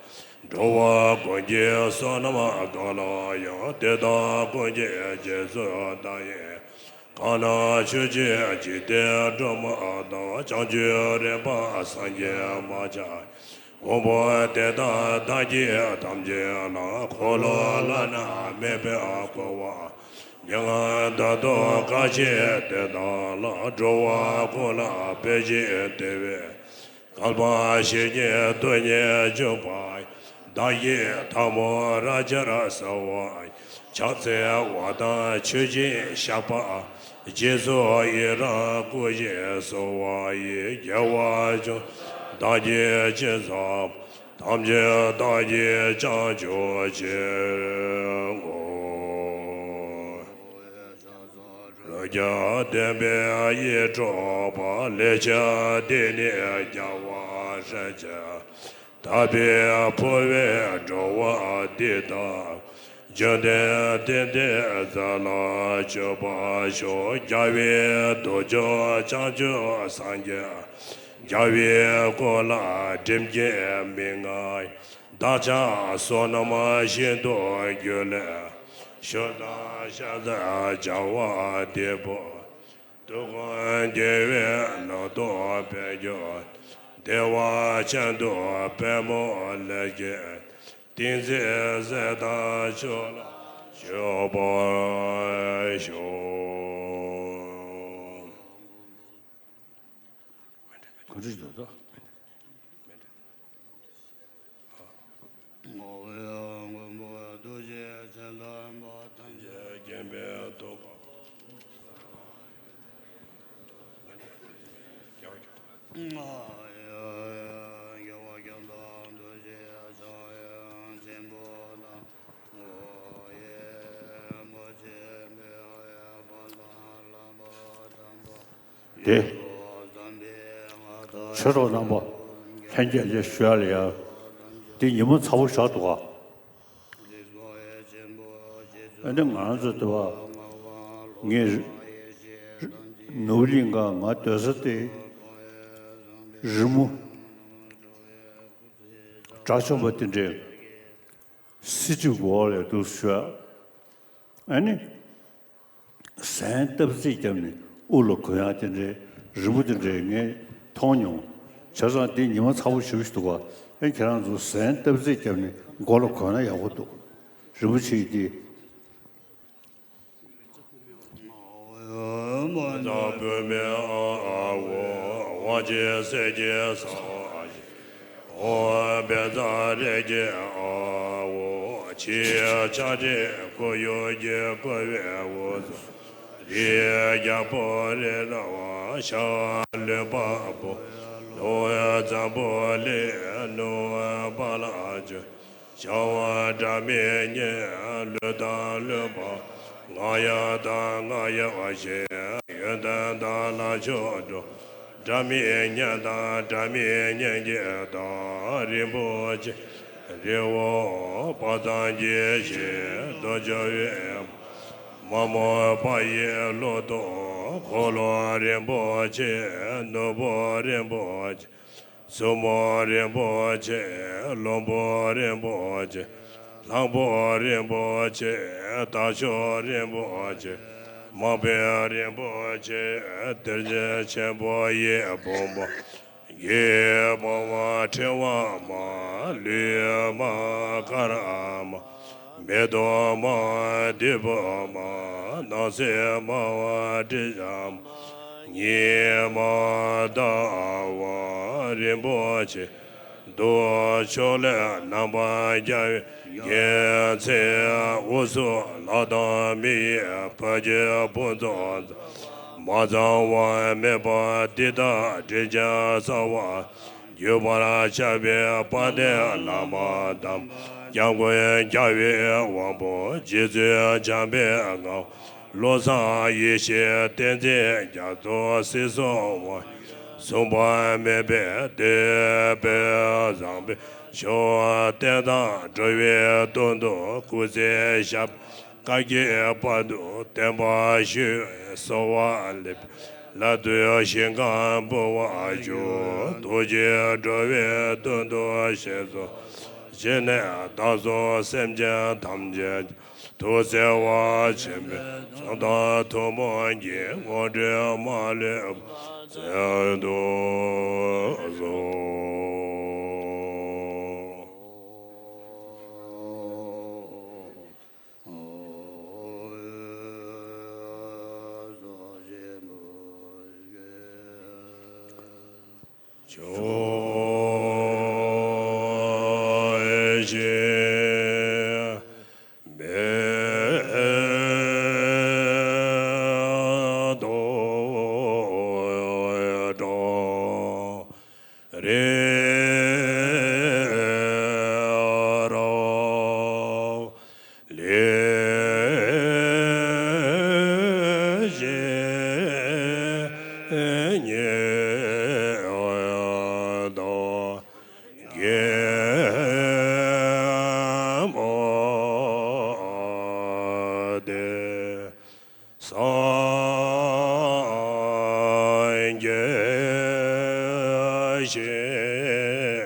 འགྲོ་བ་ཀུན་གྱི་བསོད་ནམས་གང་ལ་ཡང་། དེ་དག་ཀུན་གྱི་རྗེས་སུ་བདག་ཡི། གང་རྣམས་ཆོས་ཀྱི་འཇིག་རྟེན་སྒྲོན་མ་དང་། བྱང་ཆུབ་རིམ་པ་སངས་རྒྱས་མ་ཆགས། དབང་པོ་དེ་དག་བདག་གིས་ཐམས་ཅད་ལ། འཁོར་ལོ་བླ་ན་མེད་པས་བསྐོར་བ། མྱ་ངན་འདའ་སྟོན་ག་ཅི་དེ་དག་ལ། འགྲོ་བ་ཀུན་ལ་ཕན་ཞིང་བདེ་བའི། བསྐལ་པ་ཞེ་གཉིས་དུ་ནི་འཇུག་པ། བདག་གིས་ཐལ་མོ་རབ་སྦྱར་གསོལ་བ། ཕྱག་འཚལ་བ་དང་མཆོད་ཅིང་བཤགས་པ། རྗེས་སུ་ཡི་རང་བསྐུལ་ཞིང་གསོལ་བ་ཡི། དགེ་བ་ཅུང་ཟད་བདག་གིས་ཅི་བསགས། ཐམས་ཅད་བདག་གིས་ཀྱང་སྐྱོབ་ཕྱིར་བསྔོ། རབ་རྒྱས་བསྟན་པའི་ཡིད་འཕྲོག་པ། ལེགས་སྤྱད་འདི་ནི་རྒྱལ་བ་སྲས་ཀྱིས། དག་པའི་འཕོ་བའི་འགྲོ་བ་འདི་དག་རྒྱུན་ལྡན་བསྟན་འདིའི་རྩ་ལ་སྤྱོད་པར་ཤོག། རྒྱལ་བའི་ཐུགས་མཆོག་བྱང་ཆུབ་སངས་རྒྱས། རྒྱལ་བའི་སྐུ་ལ་སྒྲིབ་བགེགས་མི་མངའ། བདག་ཅག་བསོད་ནམས་ཤིན་ཏུ་རྒྱུད་ལས། ཞུ་དང་ཤ་ཟ་བྱ་བ་འདི་པོ། དུག་ཁུང་བདེ་བའི་ལོ་ཏོག་འཕེལ་འགྱུར། བདེ་བ་ཅན་དུ་པདྨོ་ལས་ཀྱི། ཏིང་འཛིན་ཟས་དང་ཆོས་ལ་ཞུགས་པར་ཤོག་གོ་སྒྲིག་འདུག་དོ། ངོ་བོའི་མགོན་པོ་ཐུགས་རྗེ་ཆེ། དམ་པ་ཐམས་ཅད་མཁྱེན་པའི་ཐུབ་པ། རྒྱལ་བ་ཀུན་དང་ཐུགས་རྗེ་ཆེན་པོ་དང་། དེ། ཆོས་གྲོགས་རྣམ་པ། ལྷན་རྒྱས་ཀྱིས་ཞུ་ཡ་ལ་ཡ། འདི་ཉི་མ་ཚ་པོ་ཞིག་འདུག་ག་ཨ་ནི་ང་རང་ཚོ་དེ་བ། ངས་ནོར་བུ་གླིང་ག་ང་སྡོད་ས་དེ། རི་མོ་དགྲ་བཅོམ་པ་དེ་འདྲའི་གསེར་ཁྲི་འོག་ལ་འདུག་ཞུ་ཡ། ཨ་ནི། ཟན་སྟབས་རྩེ་བརྒྱབ་ནས་དབུ་ལ་གོན་ཡག་དེ་འདྲའི་རི་མོ་དེ་འདྲའི་ངས་མཐོང་མྱོང་། བྱས་ཙང་འདི་ཉི་མ་ཚ་པོ་ཞེ་པོ་ཞིག་འདུག་ག་ཨེ་ཁྱེད་རང་ཚོ་ཟན་སྟབས་རྩེ་བརྒྱབ་ནས་མགོ་ལ་གོན་ན་ཡག་པོ་འདུག་རི་མོ་ཆེ་འདི། ཚ་བུད་མེད་ཨ་འོ། དབང་ཆེན་སྲས་ཀྱི་ས་འོ། བཛྲ་རེ་ཀྱི་ཨ་འོ། ཕྱི་ཆ་ཏྲི་ཁོར་ཡུག་གི་བསྐོར་བའི་འོ། རི་རྒྱལ་པོ་རི་ར་བ། ཤར་ལུས་འཕགས་པོ། ལྷོ་འཛམ་བུ་གླིང་། ནུབ་པ་ལ་ཆུ། བྱ་བ་སྒྲ་མི་སྙན། ལུས་དང་ལུས་འཕགས། རྔ་ཡབ་དང་རྔ་ཡབ་ཆེན། ཡོན་ཏན་དང་ལྷ་མཆོག་འགྲོ། སྒྲ་མི་སྙན་དང་སྒྲ་མི་སྙན་གྱི་བདག་རིན་པོ་ཆེ། རི་བོ་དཔག་བསམ་གྱི་ཞིང་རྡོ་རྗེ་འོད། མ་རྨོས་པ་ཡི་གླུ་དང་འཁོར་ལོ་རིན་པོ་ཆེ། ནོར་བུ་རིན་པོ་ཆེ། སྲུ་མོ་རིན་པོ་ཆེ། ལྷུན་པོ་རིན་པོ་ཆེ། གླང་པོ་རིན་པོ་ཆེ། དར་ལྕོག་རིན་པོ་ཆེ། དམག་དཔོན་རིན་པོ་ཆེ། གཏེར་ཆེན་ཆེན་པོ་ཡི་བུམ་པ། ཡིད་སྨྲ་བ་ཕྲེང་བ་མ། ལུས་སྨྲ་དཀར་དམར། མེ་ཏོག་སྨྲ་བདུག་སྤོས་མ། སྣང་སྲིད་སྨྲ་བ་དྲི་ཞིམ་མ། ཉི་མ་ཟླ་བ་རིན་པོ་ཆེ། གདུགས་མཆོག་ལས་རྣམ་པར་རྒྱལ་བའི་རྒྱལ་མཚན། དབུ་གསུམ་ལྷ་དང་མི་ཡི་བུ་ཁྱོད་ཕུན་ཚོགས་མཚོ། མ་ཚང་བ་མེད་པ་འདི་དག་དྲིན་ཅན་གསང་བ། བརྒྱུད་པར་བྱ་བའི་དཔལ་ལྡན་བླ་མ་དམ། སྐྱབས་མགོན་རྒྱལ་བའི་དབང་པོ། རྗེ་བཙུན་འཇམ་པའི་དངོས། བློ་བཟང་ཡེ་ཤེས་བསྟན་འཛིན་རྒྱ་མཚོ། སྲིད་གསུམ་དབང་། མཚུངས་པ་མེད་པའི་བསྟོད་པའི་བཟང་པོས། ཕྱོགས་བརྟན་དང་འགྲོ་བའི་དོན་དུ་སྐུ་ཚེ་ཞབས། བསྐལ་བརྒྱའི་བར་དུ་བརྟན་པར་བཞུགས། གསོལ་བ་འདེབས། ལྷ་དུ་ཞིང་ཁམས་འབུལ་བར་ཞུ། ཐུགས་རྗེས་འགྲོ་བའི་དོན་དུ་ཞིང་གསུམ། ཞིང་ནས་བདག་སོགས་སེམས་ཅན་ཐམས་ཅད། ཐུགས་བརྩེ་བ་ཆེན་པོས། ཕྱག་དང་ཐུན་མོང་གི་དངོས་གྲུབ་མ་ལུས་པ། མཛད་དུ་གསོལ། སངས་རྒྱས་ཞིང་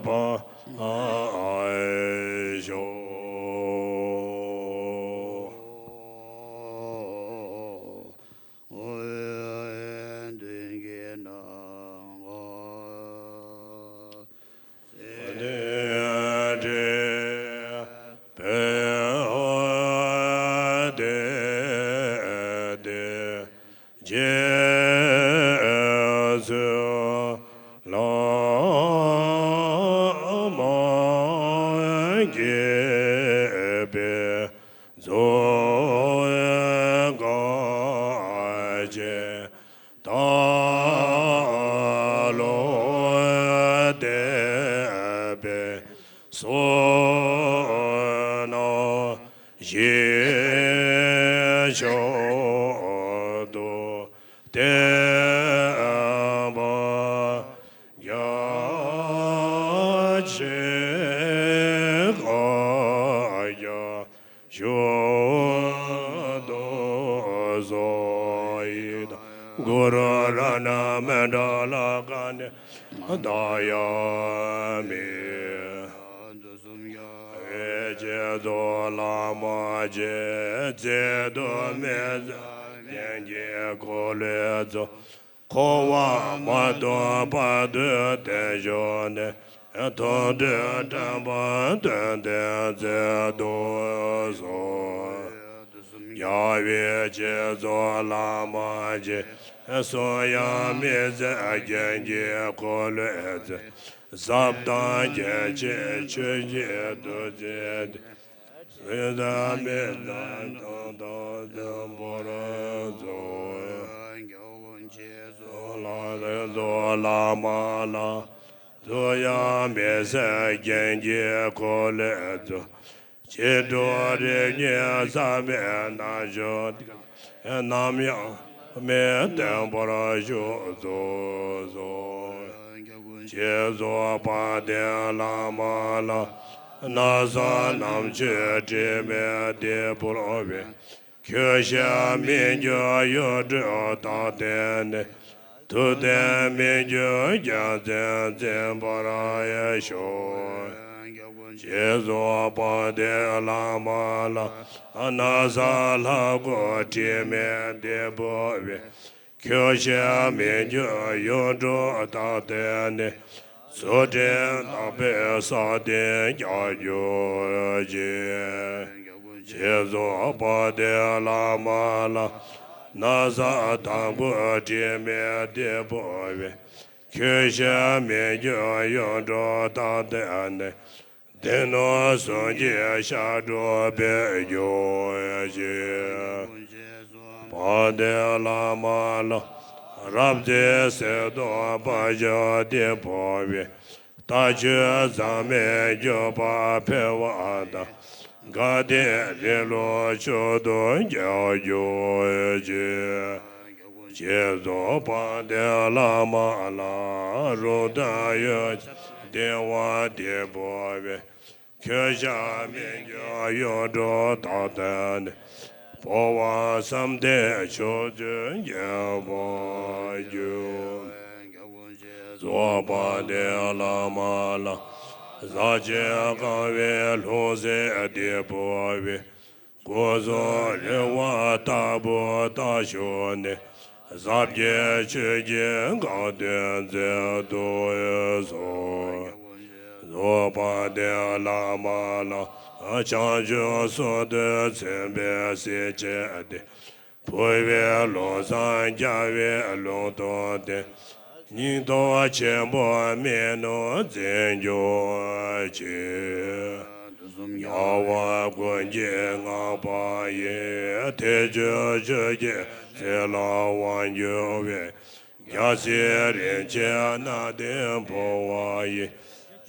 པ་ཤོག། རྗེས་སུ་བླ་མ་དགྱེས་པའི་གཙོ་བོའི་བཀའ་བཅས་ད་ལོ་འདས་པའི་བསོད་ནམས་བཞེས་མཆོག་ཏུ་བསྟན་པ་རྒྱ་ཆེ་བསྐལ་བརྒྱར་བཞུགས་སུ་གསོལ། ཡི་དྭགས་གུ་རུ་རཏྣ་མཎྜལ་ཀ་ནེ་མ་ད་ཡ་མི། བའི་རྗེ་བཙུན་བླ་མ་རྗེ་བཙུན་དུ་མི་ཟད་རྒྱན་གྱི་འཁོར་ལོའི་གཙོ། འཁོར་བ་མ་དོན་བར་དུ་བརྟན་བཞུགས་ནས། དོན་དུ་དྲན་པ་དོན་ལྡན་མཛད་དུ་གསོལ། རྒྱལ་བའི་རྗེ་བཙུན་བླ་མ་རྗེ་བཙུན་ཡང་མི་ཟད་རྒྱན་གྱི་འཁོར་ལོའི་རྩེ། ཟབ་དང་རྒྱ་ཆེའི་ཆོས་ཀྱི་བདུད་རྩི་སྟེ། སྲིད་མཐའ་མི་ཟད་མཐའ་དག་འཛིན་པར་མཛོད། ལ་ལ་ལ་མ་ལ་དུ་ཡང་མི་ཟད་རྒྱན་གྱི་འཁོར་ལོའི་གཙོ། བྱི་དོར་རིགས་ལྔའི་ཟབ་པའི་རྣལ་འབྱོར། ནམ་ཡང་མི་བསྟན་པར་བཞུགས་སུ་གསོལ། རྗེ་བཙུན་དཔལ་ལྡན་བླ་མ་ལ། ན་བཟའ་རྣམ་དཔྱོད་དྲི་མེད་འདི་འབུལ་བས། ཁྱོད་ཞལ་མི་འགྱུར་གཡུང་དྲུང་དག་བསྟན་ནས། ཐུབ་བསྟན་མི་འགྱུར་རྒྱལ་མཚན་འཛིན་པར་ཤོག། རྗེ་བཙུན་དཔལ་ལྡན་བླ་མ་ལ། ན་བཟའ་ལྷ་སྐུ་དྲི་མེད་འདི་འབུལ་བས། ཁྱོད་ཞལ་མི་འགྱུར་གཡུང་དྲུང་དག་བསྟན་ནས། རྫུ་འཕྲུལ་དག་པས་ས་སྟེང་ཁྱབ་གྱུར་ཅིག། རྗེ་བཙུན་དཔལ་ལྡན་བླ་མ་ལ། ན་བཟའ་དར་སྐུ་དྲི་མེད་འདི་འབུལ་བས། ཁྱོད་ཞལ་མི་འགྱུར་གཡུང་དྲུང་དག་བསྟན་ནས། སྡེ་སྣོད་གསུམ་གྱི་ཞབས་དྲུང་བས་གྱུར་ཅིག། དཔལ་ལྡན་བླ་མ་ལ། རབ་མཛེས་གསེར་མདོག་དཔལ་འབྱོར་འདི་འབུལ་བས། ལྟ་སྤྱོད་མཛངས་མའི་འགྱུར་བག་འཕེལ་བ་དང་། དགའ་ལྡན་རིང་ལུགས་མཆོག་ཏུ་ཁྱབ་གྱུར་ཅིག། རྗེ་བཙུན་དཔལ་ལྡན་བླ་མ་ལ། རུང་སྟོན་ཡོན་ཏན་ལྡན་བ་འདི་འབུལ་བས། ཁྱོད་ཞལ་མི་འགྱུར་གཡུང་དྲུང་དག་བསྟན་ནས། འབུལ་བ་བསམ་གཏན་མཆོག་ཏུ་ཁྱབ་པར་གྱུར། རྫོགས་པ་དེ་བླ་མ་ལ། ཟབ་ཆོས་གང་བའི་ལྷུང་བཟེད་འདི་འབུལ་བས། སྐུ་གསུང་རིག་པ་ལྟ་བུ་དག་ཞུགས་ནས། ཟབ་རྒྱས་ཆོས་ཀྱི་གང་དོན་མཛད་དུ་གསོལ། རྫོགས་པ་དེ་བླ་མ་ལ། བྱང་ཆུབ་སོ་བདུན་མཚོན་པའི་གསེར་ཕྱེ་སྟེ། ཕུར་བའི་ལུང་བཟང་རྒྱལ་བའི་ལུང་དང་ལྡན། སྙིང་སྟོབས་ཆེན་པོ་མི་ནུབ་འཛིན་གྱུར་ཅིག། རྒྱལ་བ་ཀུན་གྱི་བསྔགས་པ་ཡིས། ཐེག་མཆོག་ཆོས་ཀྱི་ཟིལ་ལ་དབང་བསྒྱུར་བའི། རྒྱལ་སྲས་རིན་ཆེན་གནས་བརྟན་འབུལ་བ་ཡིས།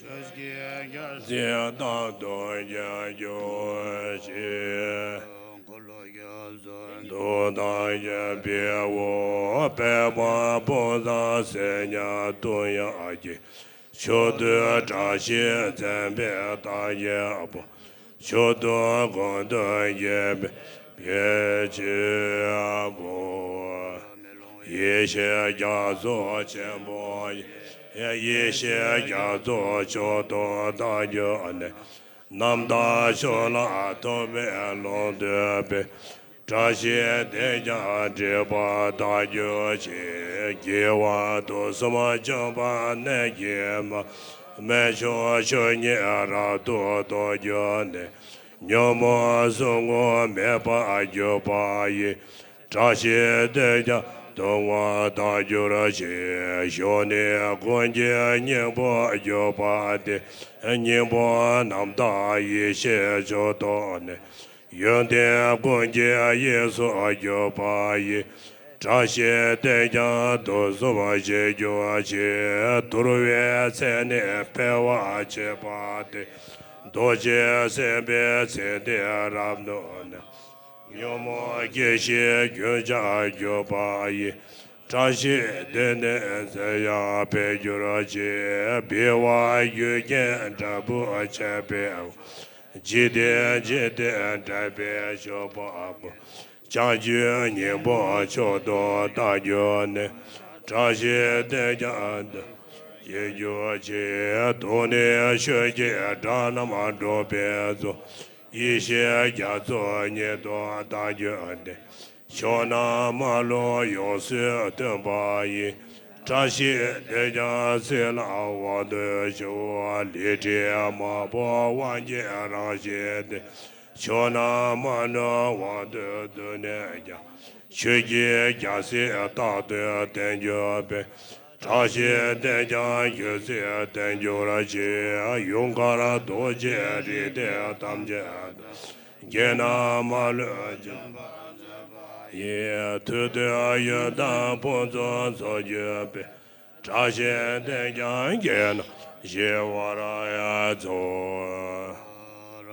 ཆོས་ཀྱི་རྒྱལ་སྲིད་རྟག་ཏུ་རྒྱས་གྱུར་ཅིག། འཁོར་ལོ་བརྒྱ་བཟུང་དུ་བཏང་ཞིང་། བེའུ་དཔལ་མོ་དཔུང་བཟང་གསེར་ཉ་དུང་ཡང་གི། མཆོག་ཏུ་བཀྲ་ཤིས་མཚན་དཔལ་རྟགས་བརྒྱད་པོ། མཆོག་ཏུ་གང་དག་བརྒྱན་པའི་བེའུ་ཆེན་པོ། ཡེ་ཤེས་རྒྱ་མཚོ་ཆེན་པོ་ཡི། ཡེ་ཤེས་རྒྱ་མཚོ་མཆོག་ཏུ་བདག་གྱུར་ནས། རྣམ་དག་ཕྱོགས་ལ་ཐོགས་པའི་ལུང་བསྟན་པའི། བཀྲ་ཤིས་དེས་ཀྱང་སྒྲིབ་པ་དག་གྱུར་ཅིག། དགེ་བ་དུས་གསུམ་འབྱུང་བ་གནས་ཀྱི་མ། རྨད་བྱུང་ཆོས་ཉིད་རབ་ཏུ་རྟོགས་གྱུར་ནས། ཉོན་མོངས་ཟུག་རྔུ་མེད་པར་གྱུར་པ་ཡི། བཀྲ་ཤིས་དེས་ཀྱང་སྡུག་བསྔལ་དག་གྱུར་ཅིག། གཞོན་ནུ་ཀུན་གྱི་སྙིང་པོར་གྱུར་པ་དེ། སྙིང་པོ་རྣམ་དག་ཡེ་ཤེས་མཆོག་ཏུ་གནས། ཡོན་ཏན་ཀུན་གྱི་གཡས་སུ་གྱུར་པ་ཡི། བཀྲ་ཤིས་དེས་ཀྱང་དུས་གསུམ་གཤེགས་གྱུར་ཅིག། དུར་བའི་ཚལ་ནས་འཕེལ་བར་བྱེད་པ་དེ། རྡོ་རྗེ་སེམས་དཔའི་ཚེ་འདི་རབ་ཏུ་གནས། ཉོན་མོངས་སྐྱེ་ཤི་རྒྱུན་ཆད་གྱུར་པ་ཡི། བཀྲ་ཤིས་དེས་ནི་ཚེ་ཡང་འཕེལ་གྱུར་ཅིག། བི་བ་རྒྱུད་ཀྱི་འབྲས་བུ་འཆད་པའི། འཇིག་རྟེན་འཇིག་རྟེན་འབྲེལ་བའི་སྤྱོད་པ་པོ། བྱང་ཆུབ་སྙིང་པོ་མཆོག་ཏུ་བདག་གྱུར་ནས། བཀྲ་ཤིས་དེས་ཀྱང་དུས་གཤེགས་གྱུར་ཅིག། དུག་ནི་ཆོས་ཀྱི་དགྲ་རྣམས་སྒྲོལ་བའི་ཚོགས། ཡེ་ཤེས་རྒྱ་མཚོ་ཉིད་དུ་བདག་གྱུར་ནས། ཕྱོགས་རྣམས་མ་ལུས་ཡོངས་སུ་སྟོན་པ་ཡི། བཀྲ་ཤིས་དེས་ཀྱང་ཚེ་ལ་དབང་དུ་བྱའོ། ལས་འབྲས་མང་པོ་དབང་གི་རང་བཞིན་ཏེ། ཕྱོགས་རྣམས་མ་ལུས་དབང་དུ་བསྡུས་ནས་ཀྱང་། ཆོས་ཀྱི་རྒྱལ་སྲིད་རྟག་ཏུ་བརྟན་གྱུར་པའི། བཀྲ་ཤིས་དེས་ཀྱང་རྒྱལ་སྲིད་བརྟན་གྱུར་ཅིག། ཡུངས་ཀར་རྡོ་རྗེ་རིགས་གཏེར་ཐམས་ཅད་དུ། བགེགས་རྣམས་མ་ལུས་འཇོམས་པར་མཛད་པ་ཡི། ཐུགས་དོན་ཡོན་ཏན་ཕུན་སུམ་ཚོགས་གྱུར་པའི། བཀྲ་ཤིས་དེས་ཀྱང་བགེགས་རྣམས་ཞི་བར་མཛོད།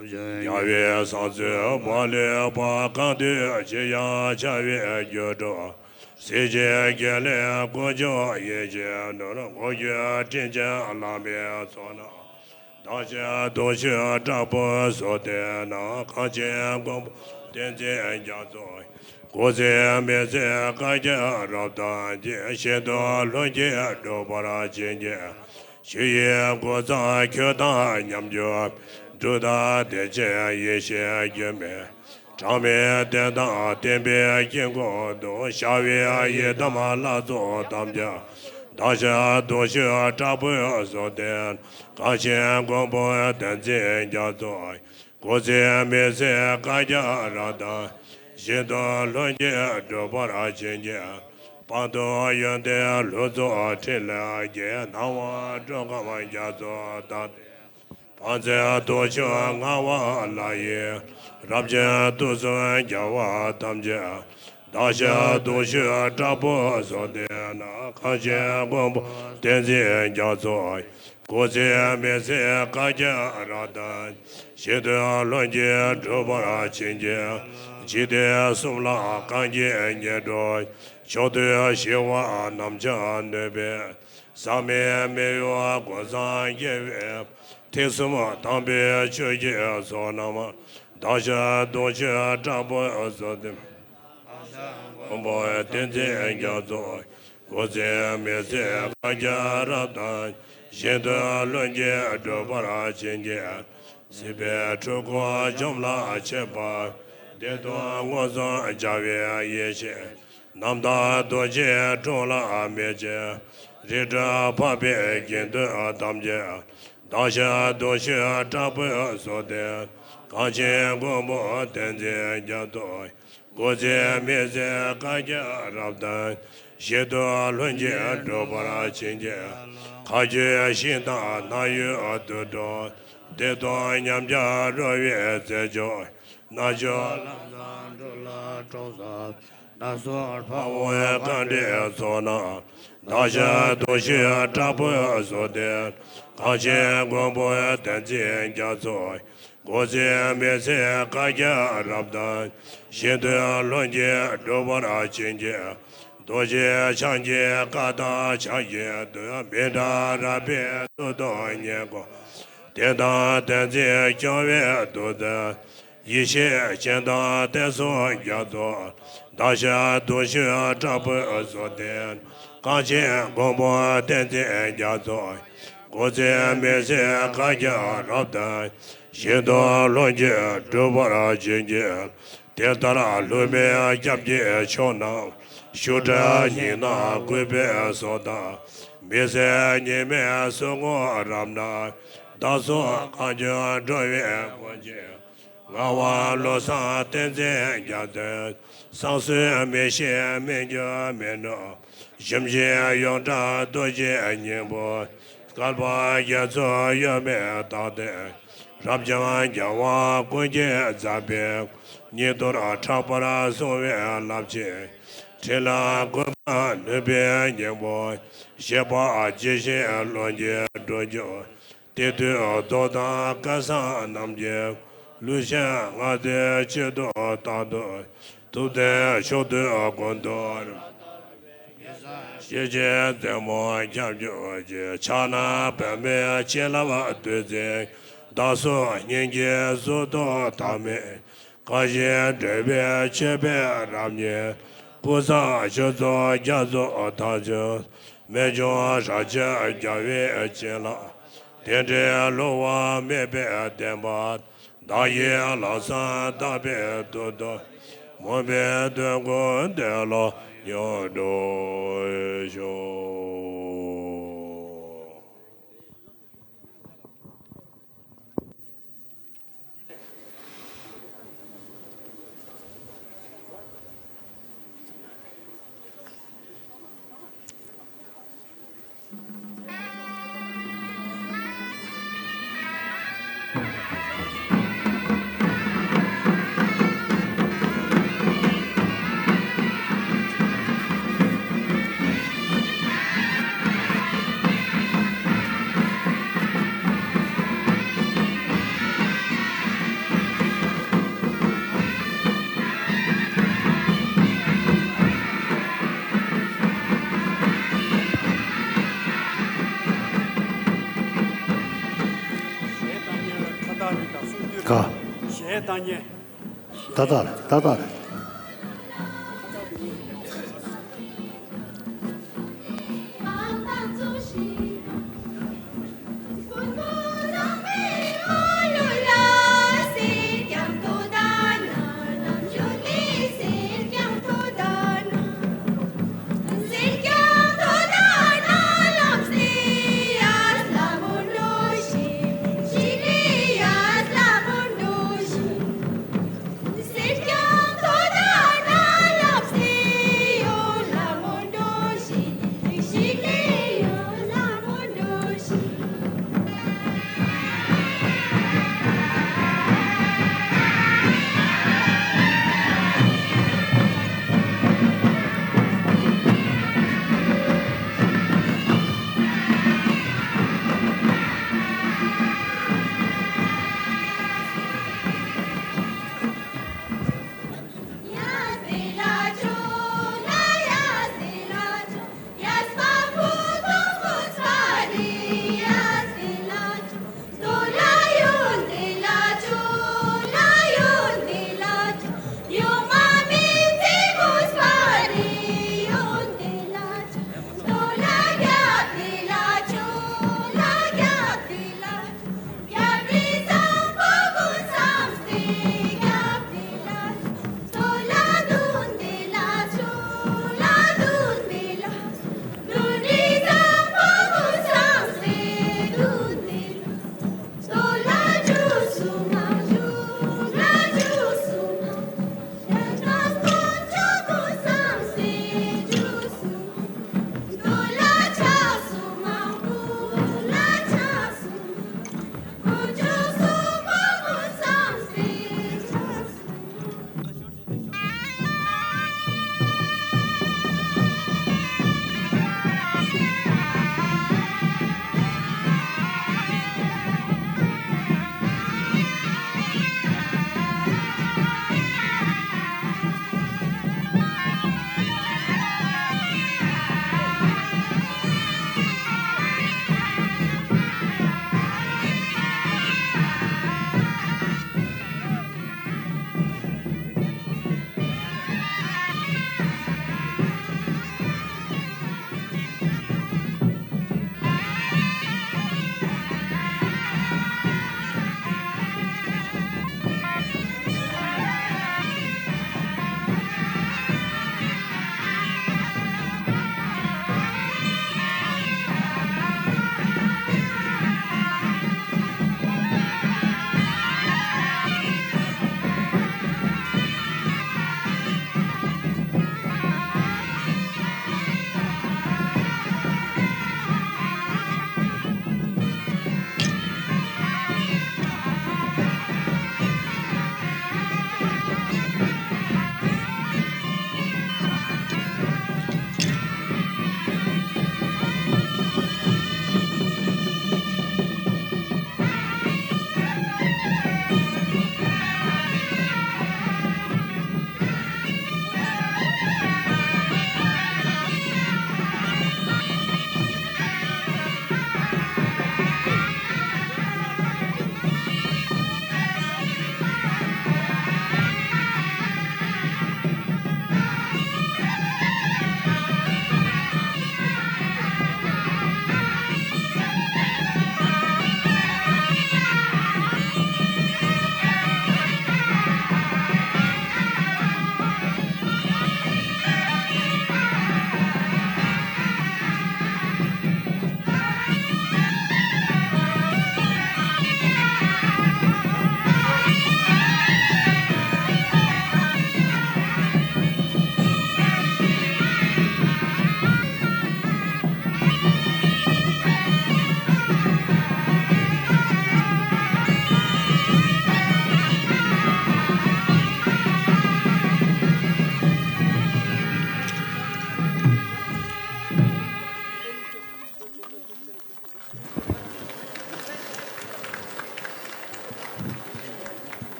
རྒྱལ་བའི་གསང་གསུམ་མ་ལུས་པ། གང་འདུལ་ཅི་ཡང་འཆར་བའི་རྒྱུ་འགྲུབ། གཟི་བརྗིད་རྒྱན་ལས་དཀོན་མཆོག་ཡིད་བཞིན་ནོར། དངོས་བརྒྱུད་སྤྲིན་ཆེན་བླ་མའི་ཚོགས་རྣམས། བདག་ཅག་གདུང་ཤུགས་དྲག་པོས་གསོལ་ཏེ་ན། གངས་ཅན་མགོན་པོ་བསྟན་འཛིན་རྒྱ་མཚོ། སྐུ་ཚེ་མི་ཟད་བསྐལ་བརྒྱར་རབ་བརྟན་ཅིང་། ཞིང་དུ་ལྷུན་གྱིས་གྲུབ་པར་བྱིན་གྱིས། ཆུ་ཡི་སྐུ་མཚམས་ཁྱོད་དང་མཉམ་གྱུར། འབྲུག་ལྟར་བདེ་ཆེན་ཡེ་ཤེས་སྒྱུ་མའི། གྲངས་མེད་བསྟན་དང་བསྟན་པའི་དཀྱིལ་འཁོར་དུ། ཤར་བའི་ཡི་དམ་ལྷ་ཚོགས་ཐམས་ཅད། བདག་ཅག་གདུང་ཤུགས་དྲག་པོས་གསོལ་ཏེ། གངས་ཅན་མགོན་པོ་བསྟན་འཛིན་རྒྱ་མཚོ། སྐུ་ཚེ་མི་ཟད་བསྐལ་བརྒྱར་རབ་བརྟན། ཞིང་དུ་ལྷུན་གྱིས་གྲུབ་པར་བྱིན་གྱིས། དཔལ་དུ་ཡོན་ཏན་ལྷུན་རྫོགས་ཕྲིན་ལས་ཀྱིས། སྣང་བ་སྒྲོལ་དཀར་རྒྱ་མཚོ་ལྟར། དཔལ་མཛད་དུང་ཕྱུར་མངའ་དབང་ལྷ་ཡི། རབ་བརྒྱན་དུས་གསུམ་རྒྱལ་བ་ཐམས་ཅད། བདག་ཅག་གདུང་ཤུགས་དྲག་པོས་གསོལ་ཏེ་ན། གངས་ཅན་མགོན་པོ་བསྟན་འཛིན་རྒྱ་མཚོ། སྐུ་ཚེ་མི་ཟད་བསྐལ་བརྒྱར་རབ་བརྟན། ཞིང་དུ་ལྷུན་གྱིས་གྲུབ་པར་བྱིན་གྱིས། འཇིག་རྟེན་གསུམ་ལ་གང་བགྱིས་སྙིང་འདོད། མཆོག་ཏུ་ཞི་བ་རྣམས་ཀྱང་ནུས་པའི། ཟག་མེད་མི་གཡོ་ཀུན་བཟང་རྒྱལ་བའི། ཐེག་གསུམ་དམ་པའི་ཆོས་ཀྱི་ཚོགས་རྣམས། བདག་ཅག་གདུང་ཤུགས་དྲག་པོས་གསོལ་ཏེ། མགོན་པོ་བསྟན་འཛིན་རྒྱ་མཚོ། སྐུ་ཚེ་མི་ཟད་བསྐལ་བརྒྱར་རབ་བརྟན། ཞིང་དུ་ལྷུན་གྱིས་གྲུབ་པར་བྱིན་གྱིས། སྲིད་པའི་འཁྲུལ་འཁོར་འཇོམས་ལ་མཆིས་པ། བདེ་སྟོང་མངོན་སུམ་འཆར་བའི་ཡེ་ཤེས། རྣམ་དག་རྡོ་རྗེའི་དྲུང་ལ་མི་ཕྱིན། རིགས་དྲུག་འཕགས་པའི་དགེ་འདུན་ཐམས་ཅད། བདག་ཅག་གདུང་ཤུགས་དྲག་པོས་གསོལ་ཏེ། གངས་ཅན་མགོན་པོ་བསྟན་འཛིན་རྒྱ་མཚོ། སྐུ་ཚེ་མི་ཟད་བསྐལ་བརྒྱར་རབ་བརྟན། ཞིང་དུ་ལྷུན་གྱིས་གྲུབ་པར་བྱིན་གྱིས། མཁའ་སྤྱོད་ཞིང་དང་རྣམ་ཡོད་དུ་འགྲོ། བདེ་སྟོང་ཉམས་ཀྱང་རོལ་པའི་རྩེ་མཆོག་རྣལ་འབྱོར་ལམ་བཟང་འགྲོ་ལ་གྲོགས་བསམ། ནག་ཚོགས་འཕགས་མོའི་རྐང་གྲིའི་ཚོགས་རྣམས། བདག་ཅག་གདུང་ཤུགས་དྲག་པོས་གསོལ་ཏེ། གངས་ཅན་མགོན་པོ་བསྟན་འཛིན་རྒྱ་མཚོ། སྐུ་ཚེ་མི་ཟད་བསྐལ་བརྒྱར་རབ་བརྟན། ཞིང་དུ་ལྷུན་གྱིས་གྲུབ་པར་བྱིན་གྱིས། རྡོ་རྗེ་འཆང་གི་བཀའ་དང་ཕྱག་བཞེས་མཐུས། མི་འབྲལ་རབ་དཔལ་གཙུག་ཏོར་བརྙེས་སྐུ། བསྟན་དང་བསྟན་འཛིན་སྐྱོང་བའི་ཐུགས་བརྩེ། ཡེ་ཤེས་སྤྱན་དང་བསྟན་སྲུང་རྒྱ་མཚོ། བདག་ཅག་གདུང་ཤུགས་དྲག་པོས་གསོལ་ཏེ། གངས་ཅན་མགོན་པོ་བསྟན་འཛིན་རྒྱ་མཚོ། སྐུ་ཚེ་མི་ཟད་བསྐལ་བརྒྱར་རབ་བརྟན། ཞིང་དུ་ལྷུན་གྱིས་གྲུབ་པར་བྱིན་གྱིས། དེ་ལྟར་ལྷུན་པོའི་སྐྱབས་ཀྱི་མཆོག་རྣམས། ཞུ་འདྲ་སྙིང་ནས་གུས་པས་གསོལ་དང་། མི་ཟད་ཉི་མའི་གསུང་ངོ་རབ་གནས། བདག་སོགས་གང་བྱུང་འགྲོ་བའི་མགོན་ཆེན། ངག་དབང་བློ་བཟང་བསྟན་འཛིན་རྒྱལ་མཚན། བསམ་གཟུགས་མི་ཤེས་མི་འགྱུར་མི་ནུབ། ཞིང་གཤེགས་ཡོངས་གྲགས་རྡོ་རྗེའི་སྙིང་པོ། བསྐལ་པ་བརྒྱ་མཚོར་གཡོ་མེད་རྟག་བརྟན། རབ་འབྱམས་རྒྱལ་དབང་ཀུན་གྱི་ཛམ་བྷའི། སྙིགས་དོར་ཕྲག་པར་བཟུང་བའི་རླབས་ཆེན། ཕྲིན་ལས་ཀུན་སྤངས་ནུས་པའི་སྙིང་པོ། གཤེགས་པ་ཇི་བཞིན་ཀློང་གིས་སྒྲོལ་གྱུར། དེ་དུས་རྫོགས་དང་སྐལ་བཟང་རྣམས་ཀྱིས། ལུས་ཅན་ལྔ་བདོའི་སྤྱི་དོན་རྟག་ཏུ། ཐུབ་བསྟན་མཆོག་ཏུ་ཀུན་ཏུ། ཤེས་བྱའི་རྩེ་མོ་ཁྱབ་གྱུར་ཅིག་ཕྱག་ན་པདྨོའི་བྱིན་རླབས་བདུད་རྩིས། བདག་སོགས་སྙིང་གའི་གཟུགས་ཐོག་མཐའ་མེད། དགའ་བཞིན་སྤྲོས་པའི་མཆོད་པས་རབ་མཉེས། ཀུན་བཟང་ཆོས་ཚོགས་རྒྱ་མཚོ་མཐའ་ཆོད། རྨད་བྱུང་རབ་འབྱམས་རྒྱལ་བའི་བྱིན་རླབས། དེ་འདྲའི་བསླུ་བ་མེད་པའི་བདེན་པ། བདག་གི་ལམ་བཟང་དག་པའི་མཐུ་སྟོབས། མུན་པའི་སྟོན་ཀུན་འདས་ལ་མྱུར་འགྲོ་ཤོག་ག་གཞས་བཏང་ཉན། ད་ལྟ་རེད། ད་ལྟ་རེད།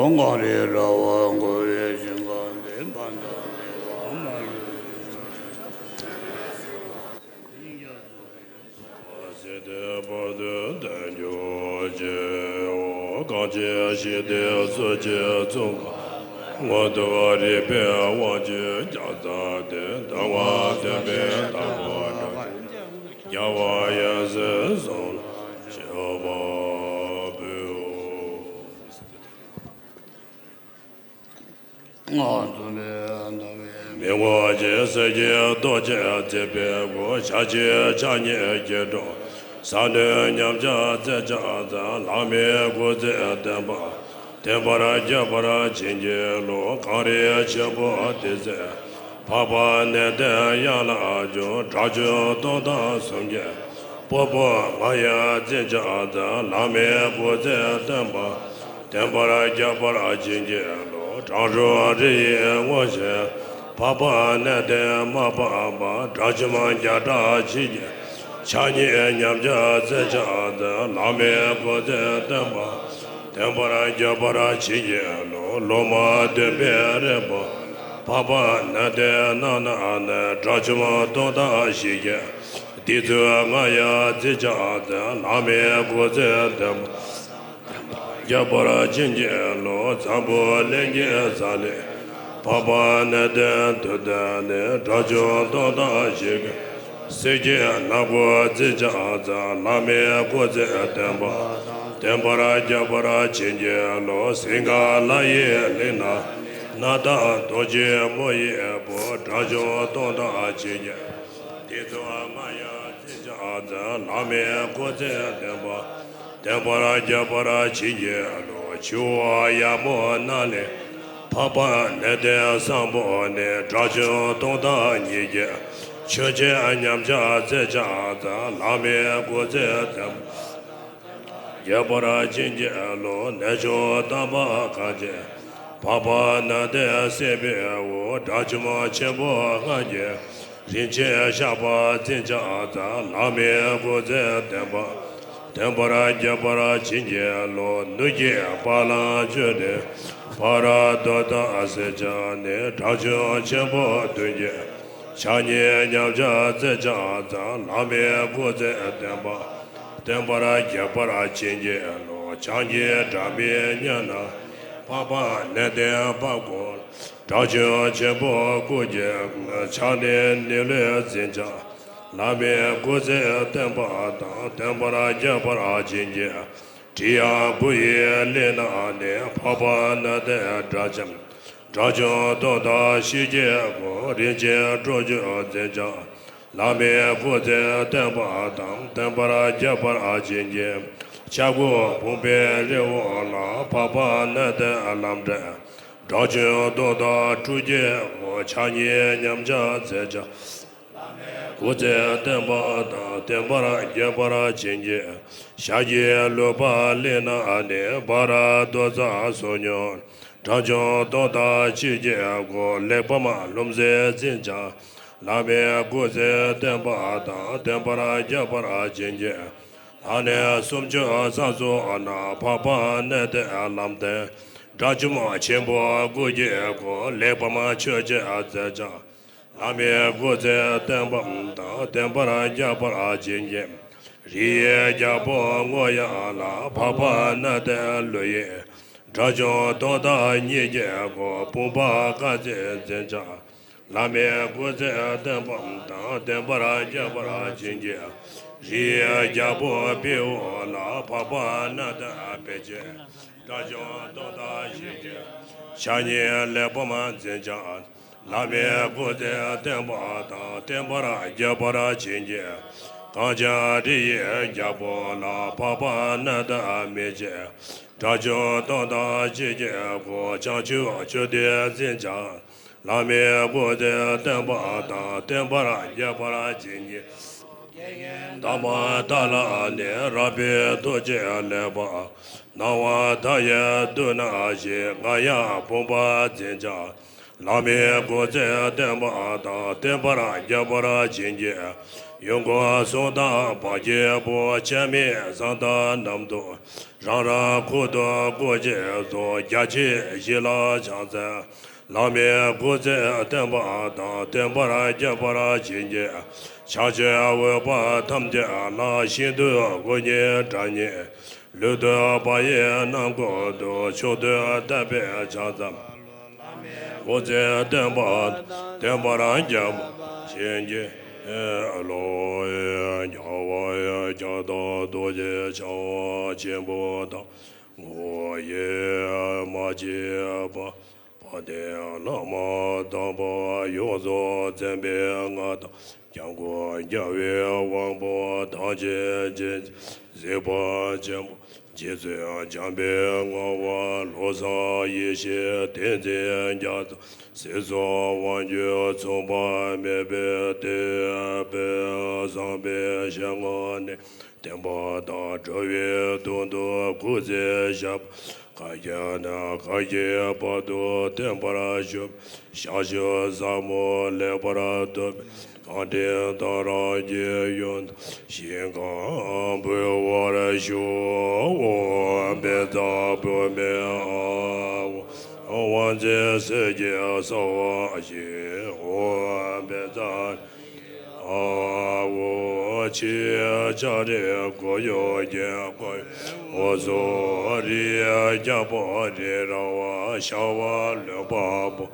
གངས་རིའི་ར་བ་འགུལ་བའི་ཞིང་ཁམས་འདི། ཕན་དང་བདེ་བ་མ་ལུས་པའི། ཞི་བདེ་བར་དུ་བརྟན་གྱུར་ཅིག། གངས་ཅན་ཞི་བདེའི་གསེར་གྱི་ཚོགས། མངོན་མཐོ་རིག་པའི་དབང་ཕྱུག་རྒྱལ་ཚབ་སྟེ། གདམས་ངག་སྟོན་པའི་དང་པོ་རྒྱལ་བ་ཡབ་སྲས་གསུམ་ལ་ཕྱག་འཚལ་ལོ། མི་མངོན་པའི་གསེར་གྱི་ཏོག་ཅན་བརྩེགས་པའི་སྐུ། ཞལ་གཅིག་ཕྱག་གཉིས་སྐྱིལ་ཀྲུང་གསལ་སྣོད་ཉམས་ཆག་རྩད་ཆག་མཛད། ལྷ་མིའི་སྐུ་ཚེ་བརྟན་པ། བརྟན་པར་གྱུར་པར་བྱིན་གྱིས་རློབས། གངས་རི་ཆེན་པོ་འདི་ཚེ་འཕགས་པ་གནས་བརྟན་དབྱངས་ལ་བསྒྱུར། དགྲ་བཅོམ་སྟོང་དང་སུམ་བརྒྱའི་དཔའ་བོ་ང་ཡིས་འཛིན་ཕྱག་མཛད། ལྷ་མིའི་སྐུ་ཚེ་བརྟན་པ། བརྟན་པར་གྱུར་པར་བྱིན་གྱིས་རློབས། གྲང་རོ་རི་ཡི་ངོས་བཞིན་འཕགས་པ་གནས་བརྟན་མ་པ་པ། དགྲ་བཅོམ་བརྒྱ་ཕྲག་ཕྱིས་ཀྱི་ཕྱག་གཉིས་ཉམས་ཆག་རྩད་ཆག་མཛད། ལྷ་མིའི་སྐུ་ཚེ་བརྟན་པ། བརྟན་པར་གྱུར་པར་བྱིན་གྱིས་རློབས། ལོ་མ་བདུན་པའི་རི་བོ་འཕགས་པ་གནས་བརྟན་རྣམ་སྣང་ནས། དགྲ་བཅོམ་སྟོང་དང་བཞི་བརྒྱའི་དེ་ཚེ་ང་ཡིས་འཛིན་ཕྱག་མཛད། ལྷ་མིའི་སྐུ་ཚེ་བརྟན་པ། གྱུར་པར་བྱིན་གྱིས་རློབས། འཛམ་བུ་གླིང་གི་ས་ལེར་འཕགས་པ་གནས་བརྟན་དུས་མཐའ་ནས། དགྲ་བཅོམ་སྟོང་དང་བཞི་བརྒྱའི་གསེར་གྱི་ནག་པོ་འཛིན་ཕྱག་མཛད། ལྷ་མིའི་སྐུ་ཚེ་བརྟན་པ་དང་། བརྟན་པར་གྱུར་པར་བྱིན་གྱིས་རློབས། སིང་ག་ལ་ཡི་གླིང་ན་ནགས་དང་རྡོ་རྗེ་མོ་ཡི་བུ། དགྲ་བཅོམ་སྟོང་དང་བཞི་བརྒྱའི་དེ་ཚེ་ང་ཡིས་འཛིན་ཕྱག་མཛད། ལྷ་མིའི་སྐུ་ཚེ་བརྟན་པ། བརྟན་པར་གྱུར་པར་བྱིན་གྱིས་རློབས། ཆུ་བོ་ཡ་མུ་ན་ལའི་འཕགས་པ་གནས་བརྟན་སམ་བྷོ་ཝ་ནས། དགྲ་བཅོམ་སྟོང་དང་ཉིས་བརྒྱའི་ཆོས་ཀྱི་ཉམས་ཆག་རྩད་ཆག་མཛད། ལྷ་མིའི་སྐུ་ཚེ་བརྟན་པ། གྱུར་པར་བྱིན་གྱིས་རློབས། གནས་མཆོག་དམ་པ་གངས་ཅན་འཕགས་པ་གནས་བརྟན་སྲིད་པའི་དབུས། དགྲ་བཅོམ་ཆེན་པོ་ལྔ་བརྒྱའི་རིན་ཆེན་ཞགས་པ་འཛིན་ཕྱག་མཛད། ལྷ་མིའི་སྐུ་ཚེ་བརྟན་པ། བརྟན་པར་གྱུར་པར་བྱིན་གྱིས་རློབས། ནུབ་ཀྱི་བ་ལང་སྤྱོད་འདྲེ་ཕ་ར་དོ་དང་སེར་སྐྱ་ནས། དགྲ་བཅོམ་ཆེན་པོ་བདུན་བརྒྱའི་ཕྱག་གཉིས་ཉམས་ཆག་རྩད་ཆག་མཛད། ལྷ་མིའི་སྐུ་ཚེ་བརྟན་པ། བརྟན་པར་གྱུར་པར་བྱིན་གྱིས་རློབས། བྱང་གི་སྒྲ་མི་སྙན་ན་འཕགས་པ་གནས་བརྟན་འཕགས་ཀུན། དགྲ་བཅོམ་ཆེན་པོ་སྐུ་གི་ཕྱག་ནི་ནཻ་ལོས་འཛིན་ཕྱག་ལྷ་མིའི་སྐུ་ཚེ་བརྟན་པ་དང་། བརྟན་པར་གྱུར་པར་བྱིན་གྱིས། ཏྲི་ཡ་གུ་ཡི་གླིང་ན་ནི་འཕགས་པ་གནས་བརྟན་དགྲ་བཅོམ། དགྲ་བཅོམ་སྟོང་དང་བཞི་བརྒྱའི་དབུས། རིན་ཆེན་སྤྲུལ་བཅོས་འཛིན་ཕྱག་ལྷ་མིའི་སྐུ་ཚེ་བརྟན་པ་དང་། བརྟན་པར་གྱུར་པར་བྱིན་གྱིས། ལྕགས་ཀྱུ་བུམ་པའི་རི་བོ་ལ། འཕགས་པ་གནས་བརྟན་ལམ་འདྲེན་དགྲ་བཅོམ་སྟོང་དང་དྲུག་བརྒྱའི་དབུས། ཕྱག་གཉིས་ཉམས་ཆག་རྩད་ཆག་སྐུ་ཚེ་བརྟན་པ་དང་། བརྟན་པར་གྱུར་པར་བྱིན་གྱིས། ཤཱཀྱའི་ལུས་འཕགས་གླིང་ན་ནི། བྷ་ར་དྭ་ཙ་བསོད་སྙོམས་དགྲ་བཅོམ་སྟོང་དང་ཕྱེད་ཀྱི་སྒོ། གླེགས་བམ་ལྷུང་བཟེད་འཛིན་ཕྱག་ལྷ་མིའི་སྐུ་ཚེ་བརྟན་པ་དང་། བརྟན་པར་གྱུར་པར་བྱིན་གྱིས། ལྷ་གནས་སུམ་ཅུ་རྩ་གསུམ་ན། འཕགས་པ་གནས་བརྟན་ལམ་བརྟན་དགྲ་བཅོམ་ཆེན་པོ་སྐུ་གི་སྒོ། གླེགས་བམ་ཆོས་ཀྱི་རྩེ་ལྕགས་ལྷ་མིའི་སྐུ་ཚེ་བརྟན་པ་དང་། བརྟན་པར་གྱུར་པར་བྱིན་གྱིས། རིའི་རྒྱལ་པོ་རྔོག་ཡ་ལ། འཕགས་པ་གནས་བརྟན་ཀླུ་ཡི་དགྲ་བཅོམ་སྟོང་དང་ཉིས་བརྒྱའི་སྒོ། བུམ་པ་དཀར་རྩི་འཛིན་ཕྱག་ལྷ་མིའི་སྐུ་ཚེ་བརྟན་པ་དང་། བརྟན་པར་གྱུར་པར་བྱིན་གྱིས། རིའི་རྒྱལ་པོ་པི་ཝ་ལ། འཕགས་པ་གནས་བརྟན་བེ་ཅོན་དགྲ་བཅོམ་སྟོང་དང་བཞི་བརྒྱའི་ཕྱག་གཉིས་གླེགས་བམ་འཛིན་ཕྱག་ལྷ་མིའི་སྐུ་ཚེ་བརྟན་པ་དང་། བརྟན་པར་གྱུར་པར་བྱིན་གྱིས། གངས་ཅན་རི་ཡི་རྒྱལ་པོ་ལ། འཕགས་པ་གནས་བརྟན་མི་བརྗེད་དགྲ་བཅོམ་སྟོང་དང་བཞི་བརྒྱའི་སྒོ། བྱང་ཆུབ་མཆོད་རྟེན་འཛིན་ཕྱག་ལྷ་མིའི་སྐུ་ཚེ་བརྟན་པ་དང་། བརྟན་པར་གྱུར་པར་བྱིན་གྱིས། དགེ་བསྙེན་དམ་པ་དག་ལ་ནི། རབ་དཔལ་རྡོ་རྗེ་ལེགས་པར་སྣང་བ་མཐའ་ཡས་སྡུག་བསྔལ་ཞི། རྔ་ཡབ་བུམ་པ་འཛིན་ཕྱག་ལྷ་མིའི་སྐུ་ཚེ་བརྟན་པ་དང་། བརྟན་པར་གྱུར་པར་བྱིན་གྱིས། ཡོན་ཀོང་གསུང་དང་བར་གྱི་བུ། ཆད་མེད་བཟང་དང་རྣམ་དུ་རང་རང་ཁུར་དུ་བཀུར་བྱེད་ཚོགས། རྒྱ་ཆེ་ཞི་ལ་ཕྱག་འཚལ་ལྷ་མོའི་སྐུ་ཚེ་བརྟན་པ་དང་། བརྟན་པར་རྒྱས་པར་བྱིན་གྱིས་ཕྱག་མཆོད་འོས་པ་ཐམས་ཅད་ལ། ཤིན་ཏུ་དགུ་བརྙེས་དྲག་བརྙེས་ལུས་བཏུད་པ་ཡི་རྣམ་ཀུན་ཏུ། མཆོག་ཐུན་བསྟན་པའི་ཕྱག་འཚལ་སྐུ་ཚེ་བརྟན་པ་བརྟན་པར་རྒྱས་པར་བྱིན་གྱིས་རློབས། རྒྱལ་བ་རྒྱལ་དང་རྡོ་རྗེ་འཆང་ཆེན་པོ་དང་། དངོས་གཞི་མ་སྐྱེས་པ་དཔལ་ལྡན་བླ་མ་དམ་པ་ཡོངས་སུ་འཛིན་པའི་མངའ་བདག་སྐྱབས་མགོན་རྒྱལ་བའི་དབང་པོ་དག་བྱེད་ཅིང་གཟིགས་པ་ཆེན་པོ། རྗེ་བཙུན་འཇམ་དཔལ་ངག་དབང་བློ་བཟང་ཡེ་ཤེས་བསྟན་འཛིན་རྒྱ་མཚོ། སྲིད་གསུམ་དབང་སྒྱུར་མཚུངས་པ་མེད་པའི་གཏེར་དཔལ་བཟང་པོའི་ཞལ་སྔ་ནས། བསྟན་པ་དང་འགྲོ་བའི་དོན་དུ་སྐུ་ཚེ་ཞབས། མཁའ་ཁྱབ་ནས་མཁའ་ཁྱབ་བར་དུ་བརྟན་པར་བཞུགས། ཞབས་ཞུ་ཟབ་མོ་ལེགས་པར་ཐུབ་པའི། བཀའ་དྲིན་དང་རང་གི་ཡོན་ཏན་ཞིང་ཁམས་འབུལ་བར་ཞུ། ཨོཾ་བཛྲ་བྷཱུ་མི་ཨཱཿཧཱུྃ། དབང་ཆེན་གསེར་གྱི་ས་བོན་བཞིན། ཨོཾ་བཛྲ་ཨཱཿཧཱུྃ། ཕྱི་ཕྱག་རིའི་སྐུ་ཡོན་ཅན། སྐུ་ཡི་འོད་ཟེར་རིའི་རྒྱལ་པོ་རི་ར་བ། ཤར་བ་ལུས་འཕགས་པོ།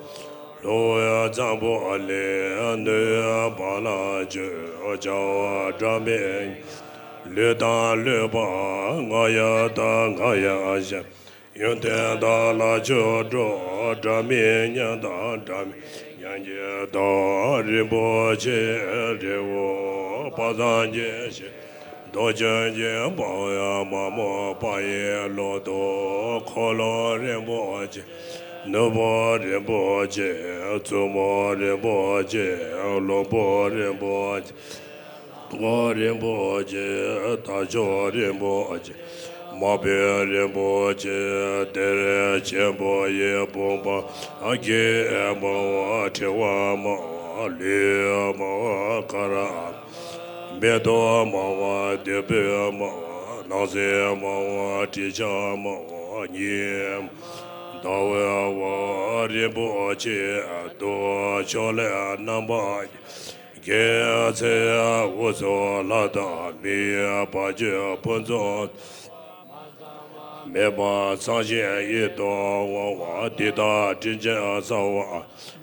ལྷོ་བ་འཛམ་བུ་གླིང་། ནུབ་བ་བ་ལང་སྤྱོད། བྱ་བ་སྒྲ་མི་སྙན། ལུས་དང་ལུས་འཕགས་རྔ་ཡབ་དང་རྔ་ཡབ་གཞན། ཡོན་ཏན་དང་ལྷ་ཆོས་སྒྲོགས། སྒྲ་མི་སྙན་དང་སྒྲ་མི་སྙན་གྱི་བདག་རིན་པོ་ཆེ་རི་བོ་དཔག་བསམ་གྱི་ཞིང་། རྡོ་རྗེ་འཆང་དཔལ་མ་མོ་དཔལ་ཡི་ལོ་ཏོག་འཁོར་ལོ་རིན་པོ་ཆེ། ནོར་བུ་རིན་པོ་ཆེ། བཙུན་མོ་རིན་པོ་ཆེ། བློན་པོ་རིན་པོ་ཆེ། འཁོར་རིན་པོ་ཆེ། དར་ལྕོག་རིན་པོ་ཆེ། དམག་དཔོན་རིན་པོ་ཆེ། གཏེར་ཆེན་པོ་ཡི་བུམ་པ། སྐྱེས་དམར་བ་ཕྲེང་བ་དམར་བ། ལུས་དམར་བ་དཀར་བ། མེ་ཏོག་དམར་བ་བདུག་སྤོས་དམར་བ། ནང་གསེས་དམར་བ་དྲི་ཆབ་དམར་བ། གཉིས་ཟླ་བའི་བ་རིན་པོ་ཆེ། གདུགས་མཆོག་ལས་རྣམ་པར་རྒྱལ། རྒྱལ་ཚེ་དབུ་གཙུག་ལྷ་དང་མིའི་བར་གྱི་ཕུན་ཚོགས། མེད་པ་ཚངས་ཞིང་ཡིད་དུ་འོང་བ། འདི་དག་དྲིན་ཅན་གསང་བ།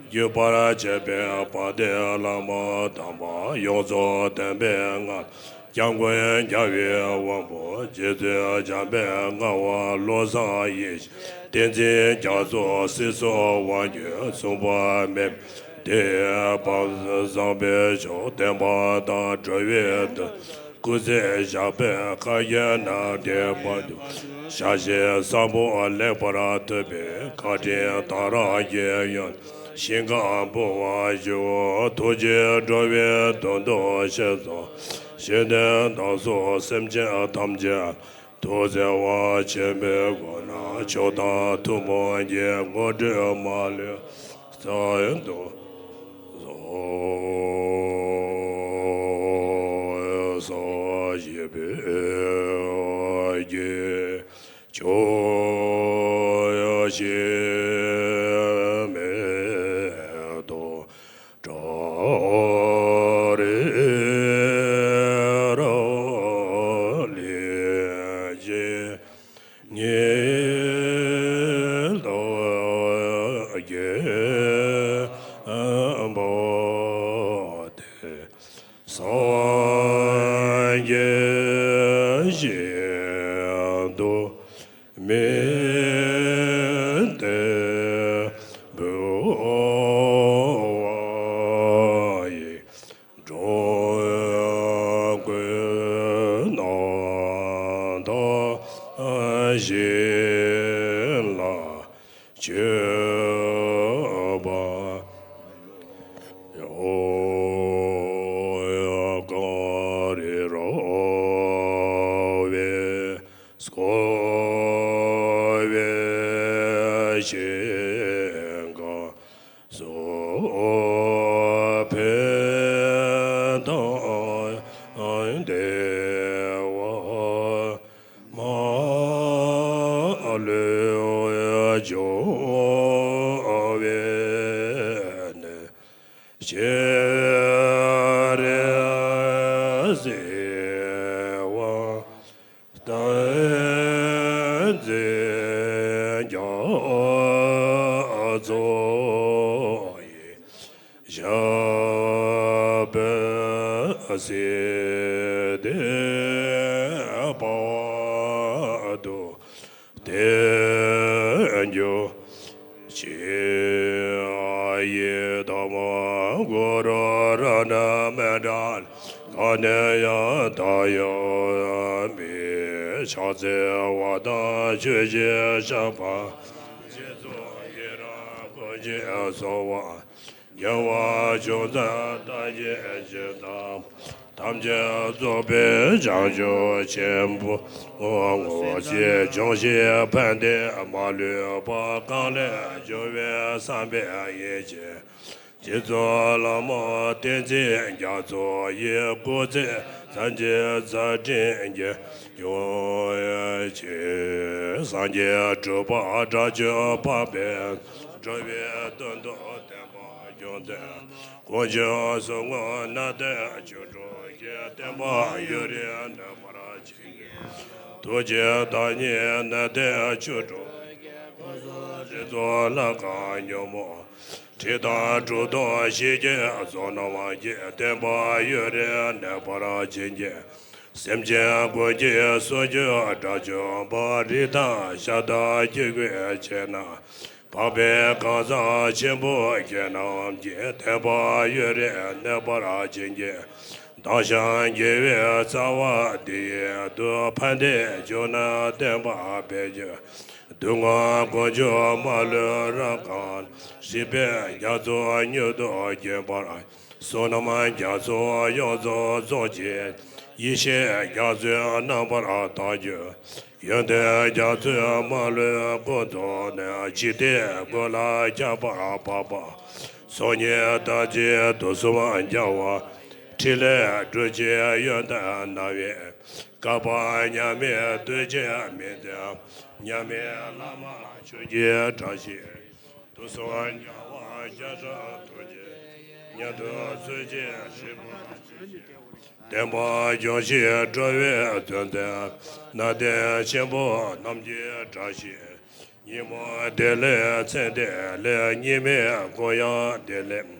བརྒྱུད་པར་བཅས་པའི་དཔལ་ལྡན་བླ་མ་དམ་པ་ཡོངས་སུ་བསྟན་པའི་མངའ། སྐྱབས་མགོན་རྒྱལ་བའི་དབང་པོ། རྗེ་བཙུན་འཇམ་དཔལ་ངག་དབང་བློ་བཟང་ཡེ་ཤེས། བསྟན་འཛིན་རྒྱ་མཚོ། སྲིད་གསུམ་དབང་སྒྱུར་མཚུངས་པ་མེད། དེ་དཔལ་བཟང་པོའི་མཆོག་བསྟན་པ་དང་འགྲོ་བའི་དོན། སྐུ་ཚེ་ཞབས་པད་མཁའ་ཡི་ནང་བརྟན་པར་ཤོག། ཞལ་བཞེས་ཟབ་མོ་ལེགས་པར་ཐུབ་པའི། བཀའ་དྲིན་དང་རང་གི་ཡོན་ཏན་ཞིང་ཁམས་འབུལ་བར་ཞུ། ཐུགས་རྗེས་འགྲོ་བའི་དོན་དུ་གཤེགས་སུ། སྤྱན་རས་གཟིགས་དང་སེམས་ཅན་ཐམས་ཅད། ཐུགས་བརྩེ་བ་ཆེན་པོའི་སྒོ་ནས། མཆོག་དང་ཐུན་མོང་གི་དངོས་གྲུབ་མ་ལུས་སྩལ་དུ་གསོལ། ཞེས་པའི་གི་ཆོས་ཡ་ཞེས་མེ་ཏོག་ཏྲ་རེ་ར་ལི་ཞེས་ཉི་ལོ་རྒྱལ་པོ་དེ། སངས་རྒྱས་ཞིང་དུ་མི་འདའ་འབུལ་བ་ཡི། འགྲོ་ཀུན་རྣམ་དག་ཞིང་ལ་སྤྱོད་པ། གངས་རི་ར་བས་བསྐོར་བའི་ཞིང་ཁམས་སུ་ཕན་དང་ ཆེར་གཟིགས་པ། བསྟན་འཛིན་རྒྱ་མཚོ་ཡི། ཞབས་པད་སྲིད་མཐའི་དཔལ་དུ། དལ་འབྱོར་ཕྱིར་ཡི་དམ་གུ་རུ་རཏྣ་མཎྜལ། གང་ནས་ཡང་བལྟ་ཡང་མིན། ཕྱག་འཚལ་བ་དང་མཆོད་ཅིང་བཤགས་པ། རྗེས་སུ་ཡི་རང་བསྐུལ་ཞིང་གསོལ་བ། རྒྱལ་བ་ཅོག་ཙེ་རྟ་ཞོན་ཞིང་དང་། ཐམས་ཅད་རྫོགས་པའི་བྱང་ཆུབ་ཆེན་པོ། ངོ་མཚར་འབྱུང་ཞིང་ཕན་བདེ་མ་ལུས་པ། གང་ལས་བྱུང་བའི་བསམ་པའི་ཡིད་ཆེས། རྗེས་སུ་བླ་མ་བསྟན་འཛིན་རྒྱ་མཚོ་ཡི། སྐུ་ཚེ་མཚན་ཅན་མཛད་འཕྲིན་རྒྱས་འགྱུར་ཅིག་སངས་རྒྱས་གྲུབ་པ་དགྲ་བཅོམ་པ་དཔལ། འགྲོ་བའི་དོན་དུ་བསྟན་པ་སྐྱོང་མཛད། དཀོན་མཆོག་གསུམ་མགོན་ནཱ་དའི་ཆོ་འཕྲུལ་གྱིས། བསྟན་པ་ཡུན་རིང་གནས་པར་བྱིན་གྱིས། ཐུགས་རྗེའི་བདག་ཉིད་ནཱ་དའི་ཆོ་འཕྲུལ་གྱིས། སྐུ་གསུང་ཐུགས་སུ་ལྷ་ཁང་ཉོན་མོངས་དྲི་དང་དྲོད་དང་ཞི་རྒྱས་བསོད་ནམས་ཀྱིས། བསྟན་པ་ཡུན་རིང་གནས་པར་བྱིན་གྱིས། སེམས་ཅན་ཀུན་གྱི་གསོ་རྒྱུ་དགྲ་བཅོམ་པ། རི་དྭགས་ཤ་སྟག་སྐྱེ་དགུའི་ཕྱིར་ན། འཕགས་པའི་ཁང་བཟང་ཆེན་པོ་བརྒྱད་རྣམས་ཀྱིས། བསྟན་པ་ཡུན་རིང་གནས་པར་བྱིན་གྱིས། དྭགས་ཤམ་དགེ་བའི་རྩ་བ་འདི་ཡི་མཐུས། ཕན་བདེའི་ཕྱོགས་ན་བསྟན་པ་སྤེལ་རྒྱུ། སྡུག་བསྔལ་དཀོན་མཆོག་མ་ལུས་རབ་བསྐང་། སྲིད་པའི་རྒྱ་མཚོ་མྱུར་དུ་འགེམས་པར། བསོད་ནམས་རྒྱ་མཚོ་ཡོངས་སུ་རྫོགས་ཀྱི། ཡེ་ཤེས་རྒྱ་མཚོའི་རྣམ་པར་དག་གྱུར། ཡོན་ཏན་རྒྱ་མཚོའི་མ་ལུས་ཀུན་རྫོགས་ནས། འཇིག་རྟེན་ཀུན་ལ་ཁྱབ་པར་འཕགས་པ། ཚོགས་གཉིས་རྟག་ཅན་དུས་གསུམ་རྒྱལ་བ། ཕྲིན་ལས་སྒྲུབ་ཅིང་ཡོན་ཏན་སྣང་བའི། བསྐལ་པ་མཉམ་མེད་དུས་ཀྱི་མི་ཟད། མཉམ་མེད་བླ་མ་ཆོས་ཀྱི་དྲ་ཞིག་དུས་གསུམ་རྒྱལ་བ་རྒྱལ་སྲས་ཐུགས་རྗེ་ཉིད་དུ་གསོལ་ཞིང་གཤེགས་པ། བསྟན་པ་སྐྱོང་ཞིང་སྒྲོལ་བའི་མཛོད་འཛིན། ནཱ་དའི་ཆེན་པོ་རྣམས་ཀྱི་དྲ་ཞིག་ཉིན་མོ་བདེ་ལེགས་མཚན་བདེ་ལེགས། ཉི་མའི་གུང་ཡང་བདེ་ལེགས།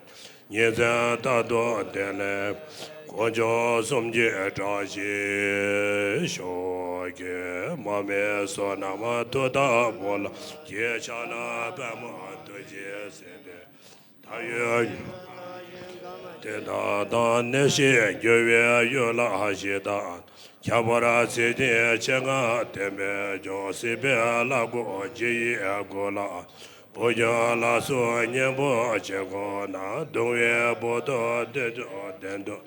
ཉིན་མཚན་རྟག་ཏུ་བདེ་ལེགས། དཀོན་མཆོག་གསུམ་གྱི་དྲ་ཞིག་ཤོག་ཀྱེ། མར་མེ་བསོད་ནམས་མཐུ་དང་པོ་ལ། ཀྱེ་ཕྱག་ན་པདྨོ་ཐུགས་རྗེའི་སེམས་དཔའི། མཐའ་ཡས་དེ་དག་དང་། གནས་ཤིང་རྒྱུ་བའི་ཡུལ་ལ་གཞི་བདག་ཁྱད་པར་ཚིག་བདུན་ཆེ་ལྔ་བསྟན་པའི་སྐྱོང་། སྲིད་པའི་ལྷ་སྐུ་ཞི་ཡི་གུ་ལ། བུ་ཁྱོད་ལ་སོགས་གཉེན་པོ་ཆེ་ཁོ་ན། གདུང་བའི་བུ་དང་བསྟན་འགྲོ་གདན་དུ།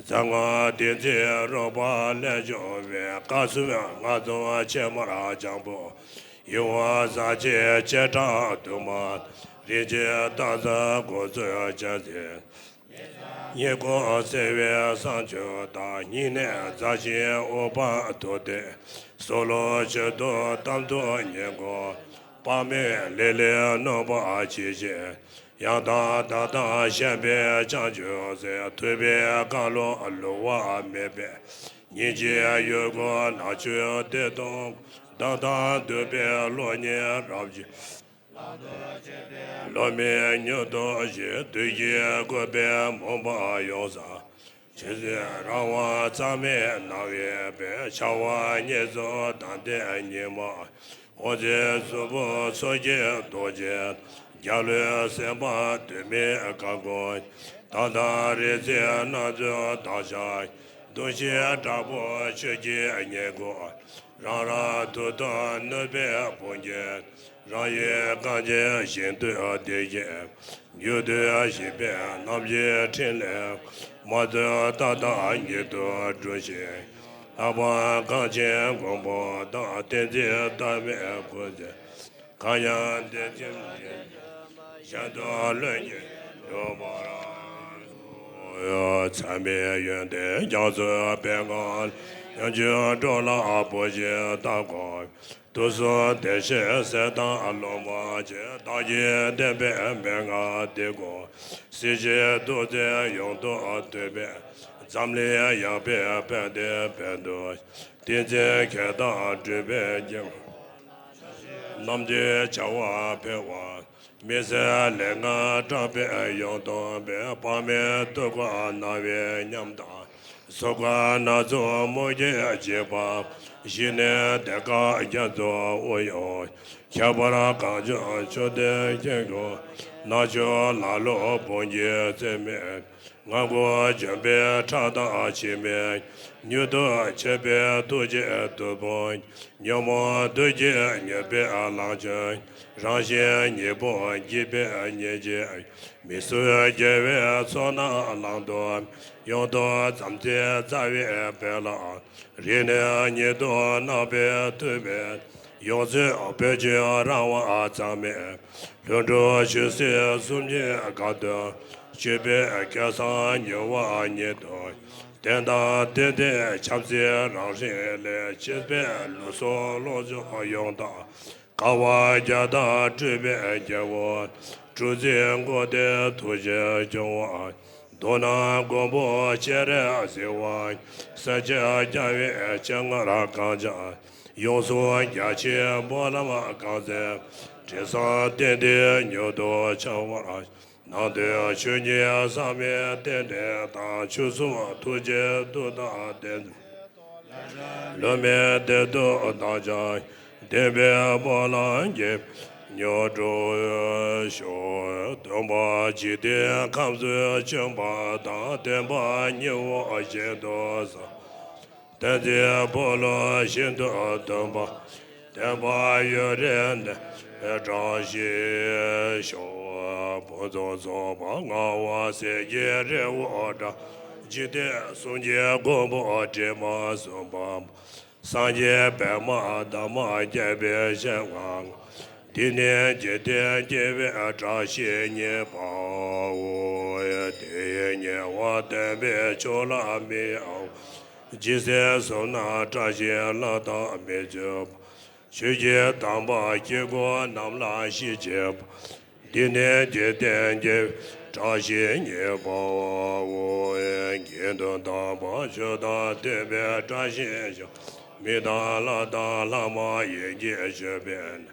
གསང་སྔགས་ཏིང་འཛིན་རོལ་པ་ལས་བྱུང་བའི། བཀའ་སྲུང་སྔགས་རྫོང་ཕྱེ་མར་སྤྱང་པོ། ཡུམ་བཟང་བྱེད་བྱེ་བྲག་དུ་མ། རིན་ཆེན་རྟ་མཛེས་དགོངས་རྫོགས་ཅན་ཟེར། ཉེ་འཁོར་བརྩེ་བའི་གསང་མཆོག་དང་། སྙིང་ནས་མཛའ་ཞིང་འོས་པ་ཐུགས་ཏེ། སྲོག་ལོ་ཆུ་དུ་གཏམ་དུ་ཉེ་འཁོར། དཔག་མེད་ལས་ལས་གནོད་པ་ཅི་བྱེད། ཡང་དག་བདག་དང་ཤན་པའི་བྱང་ཆུབ་སེམས། ཐུབ་པའི་བཀའ་ལུང་བསླུ་བ་མེད་པའི། སྙིང་རྗེའི་ཡུལ་སྐོར་ནག་ཆུའི་གཏེར་སྟོང་། བདག་དང་འདུན་པའི་བློ་གཉིས་རབ་ཞི། བློ་མིག་མྱུར་དུ་ཞི། བདུད་ཀྱིས་བསྐུལ་བའི་མུན་པ་ཡོངས་བསལ། ཆོས་སྲིད་རང་དབང་རྩ་མེད་སྣང་བའི་དཔལ། འཆར་བ་བརྙེས་སོ་དམ་ལྡན་ཉི་མ། དབང་ཆེན་གསུམ་པོ་མཚོན་གྱི་རྡོ་རྗེ། འཇའ་ལུས་སེམས་དཔའ་དུས་མིན་བཀའ་བསྒོ། མདངས་དང་རིག་འཛིན་རྣམ་ཚོགས་དག་ཤར། གདུང་ཤིང་དྲག་པོ་ཆོས་ཀྱི་ཉེ་འཁོར། རང་རང་ཐུགས་དམ་ནུས་པའི་དཔུང་གིས། རང་ཡུལ་གངས་ཅན་ཞིང་དུ་བདེ་ཞིང་། རྒྱུ་དུས་ཞིང་པའི་རྣམ་བཞིའི་ཕྲིན་ལས། མ་བཅོས་ཏག་ཏག་ཉིད་དུ་སྒྲུབ་ཤིང་། ལྷག་པར་གངས་ཅན་མགོན་པོ་དང་། བསྟན་འཛིན་ཟླ་མེད་སྐུ་ཚེ། གང་ཡང་བདེ་ཞིང་གཞན་དུ་ལྷུན་གྱིས་གྲུབ་པར་ཤོག། མཚན་མེད་ཡོན་ཏན་རྒྱ་མཚོའི་དཔལ་ཁང་། ཡང་ཆོས་འགྲོ་ལ་བུ་བཞིན་བལྟ་དགོས། དུས་གསུམ་བདེ་གཤེགས་ཟས་དང་ལུང་མ་བྱེད། བདག་གིས་བསྟན་པའི་མན་ངག་འདི་ཀུན། སྲིད་ཞིའི་འདུ་འཛི་ཡོངས་རྫོགས་ཐུབ་པས། འཛམ་གླིང་ཡངས་པའི་དཔལ་ལྡན་དཔལ་དུ། བསྟན་འཛིན་མཁས་དང་གྲུབ་པའི་རྒྱན། རྣམ་འདྲེན་བྱ་བ་འཕེལ་བ། མི་ཟད་ལས་ངན་སྐྲག་པའི་ཡོངས་སྟོང་པའི། དཔག་མེད་ཐུགས་ཀར་སྣང་བའི་ཉམས་དང་། གཟུགས་ཁམས་སྣ་ཚོགས་རྨུགས་ཀྱིས་འཇིབ་པ། ཞི་གནས་གདེངས་ཀ་རྒྱ་མཚོ་དབུས་གཡུང་། ཁྱད་པར་གངས་ལྗོངས་ཆུ་གཏེར་སྐྱེ་རྒུ། རྣ་ཆུ་ལ་ལུ་བོན་གྱི་རྩེ་མོ། ངན་དགུ་འཇོམས་པའི་ཁྲག་དང་ཕྱེ་མའི། མྱུར་དུ་མཆོད་པའི་ཐུགས་རྗེའི་མཐུ་དཔུང་། ཉོན་མོངས་བདུད་ཀྱིས་མྱོས་པའི་ལང་ཚོ། རང་བཞིན་ཉེས་པོ་འགྱེད་པའི་ཉེས་བྱས། མི་བཟོད་དགེ་བའི་ཚོགས་རྣམས་བླང་དོར། ཡོངས་རྫོགས་ཙམ་ཚེ་རྩ་བའི་དཔལ་ལ། རིང་ནས་ཉིད་དུ་བརྣག་པའི་ཐུབ་པས། ཡོངས་འཛིན་བོད་ཀྱི་རང་དབང་གཙང་མའི། ལྷུན་གྲུབ་ཆོས་སྲིད་གསུམ་གྱི་སྒང་དུ། སྤྱོད་པའི་སྐལ་བཟང་མྱུར་བ་ཉིད་དུ། བསྟན་དང་བསྟན་འཛིན་ཆབ་སྲིད་རང་རིག་ལས། གཅེས་པའི་ལུས་སྲོག་ལོངས་སྤྱོད་ཡོངས་དག་དཀའ་བ་བརྒྱ་དང་སྤྲུལ་པའི་རྒྱལ་པོ། སྤྲུལ་རྫས་མགོན་དེ་ཐུགས་རྗེ་སྐྱོང་བ། མདོར་ན་མགོན་པོ་སྤྱན་རས་གཟིགས་དབང་། སྲས་བཅས་རྒྱལ་བའི་སྤྱན་སྔར་གངས་ཅན། ཡོངས་སུ་རྒྱ་ཆེའི་སྨོན་ལམ་གང་མཛད། དྲི་བཟང་བསྟན་འདི་མྱུར་དུ་འཆང་བར། ནང་དོན་ཆོས་ཉིད་ཟབ་མོའི་རྟེན་འབྲེལ་དང་། ཆོས་སྲུང་ཐུགས་རྗེའི་མཐུ་དང་ལྡན། བླ་མའི་བདེ་སྡུག་དག་ཀྱང་། བདེན་པའི་སྨོན་ལམ་གྱི་མྱུར་འགྲུབ་ཤོག། སྟོན་པ་འཇིག་རྟེན་ཁམས་སུ་བྱོན་པ་དང་། བསྟན་པ་ཉི་འོད་བཞིན་དུ་གསལ། བསྟན་འཛིན་འཁོར་ལོ་ཤིན་ཏུ་འདུས་པ། བསྟན་པ་ཡུན་རིང་གནས་པའི་བཀྲ་ཤིས་ཤོག། ཕུན་སུམ་ཚོགས་པ་མངའ་འོག་གསེར་གྱི་རི་བོ་འདྲ། འཇིག་རྟེན་གསུམ་གྱི་མགོན་པོ་དྲི་མ་གསུམ་པ། སངས་རྒྱས་པདྨ་འདབ་མ་བརྒྱད་པའི་ཞལ་སྔ། འདི་ནི་འཇིག་རྟེན་སྐྱེ་བའི་བཀྲ་ཤིས་བརྙེས་པའོ། དེ་ཡི་ཉེ་བར་སྟོན་པའི་ཆོས་ལ་མི་གཡེལ། ཇི་སྲིད་བསོད་ནམས་བཀྲ་ཤིས་ལ་དྭངས་མི་འཛོལ་བ། ཆོས་ཀྱི་དམ་པ་དཀྱིལ་འཁོར་རྣམས་ལ་ཞི་བྱེད་པ། འདི་ནི་འཇིག་རྟེན་སྐྱེ་བའི་བཀྲ་ཤིས་བརྙེས་པའོ། དགེ་འདུན་དམ་པ་ཆོས་དང་ལྡན་པའི་བཀྲ་ཤིས་ཤོག། མི་དང་ལྷ་དང་ལྷ་མ་ཡིན་གྱིས་མཆོད་པའི་གནས།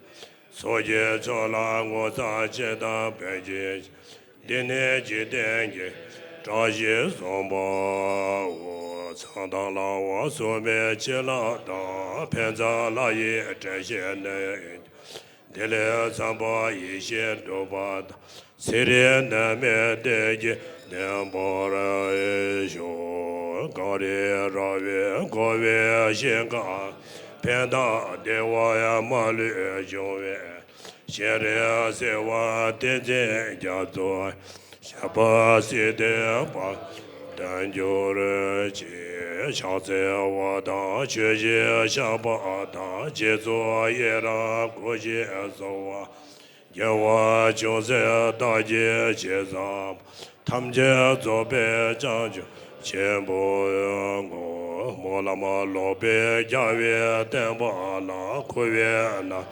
ཚོགས་ཀྱི་མཆོག་ལ་ངོ་མཚར་ཆེ་དང་ཕན་ཕྱིར། འདི་ནི་འཇིག་རྟེན་གྱི་བཀྲ་ཤིས་བཟང་པོའོ། མཚན་དང་ལྷ་བ་སྲུང་མའི་བྱིན་རླབས་དང་། ཕན་མཚན་ལྷ་ཡི་དྲན་ཤེས་ནི། བདེ་ལེགས་འཚམས་པ་ཡིད་བཞིན་འགྲུབ་པ་དང་། ཚེ་རིང་ནད་མེད་བདེ་སྐྱིད་ལྡན་པར་ཤོག། གངས་རི་ར་བས་བསྐོར་བའི་ཞིང་ཁམས། ཕན་དང་བདེ་བ་མ་ལུས་འབྱུང་བའི། སྤྱན་རས་གཟིགས་དབང་བསྟན་འཛིན་རྒྱ་མཚོ། ཞབས་པད་སྲིད་མཐའི་བར་དུ་གྱུར་ཅིག། ཕྱག་འཚལ་བ་དང་མཆོད་བཞིན་བཤགས་པ་དང་། རྗེས་སུ་ཡི་རང་བསྐུལ་ཞིང་གསོལ་བ། དགེ་བ་ཅུང་ཟད་བདག་གིས་ཅི་བསགས་པ། ཐམས་ཅད་རྫོགས་པའི་བྱང་ཆུབ་ཆེན་པོའི་ངོ་བོ། སྨོན་ལམ་ལོག་པའི་རྒྱལ་བའི་བསྟན་པ་ལ། འཁོར་བའི་ནང་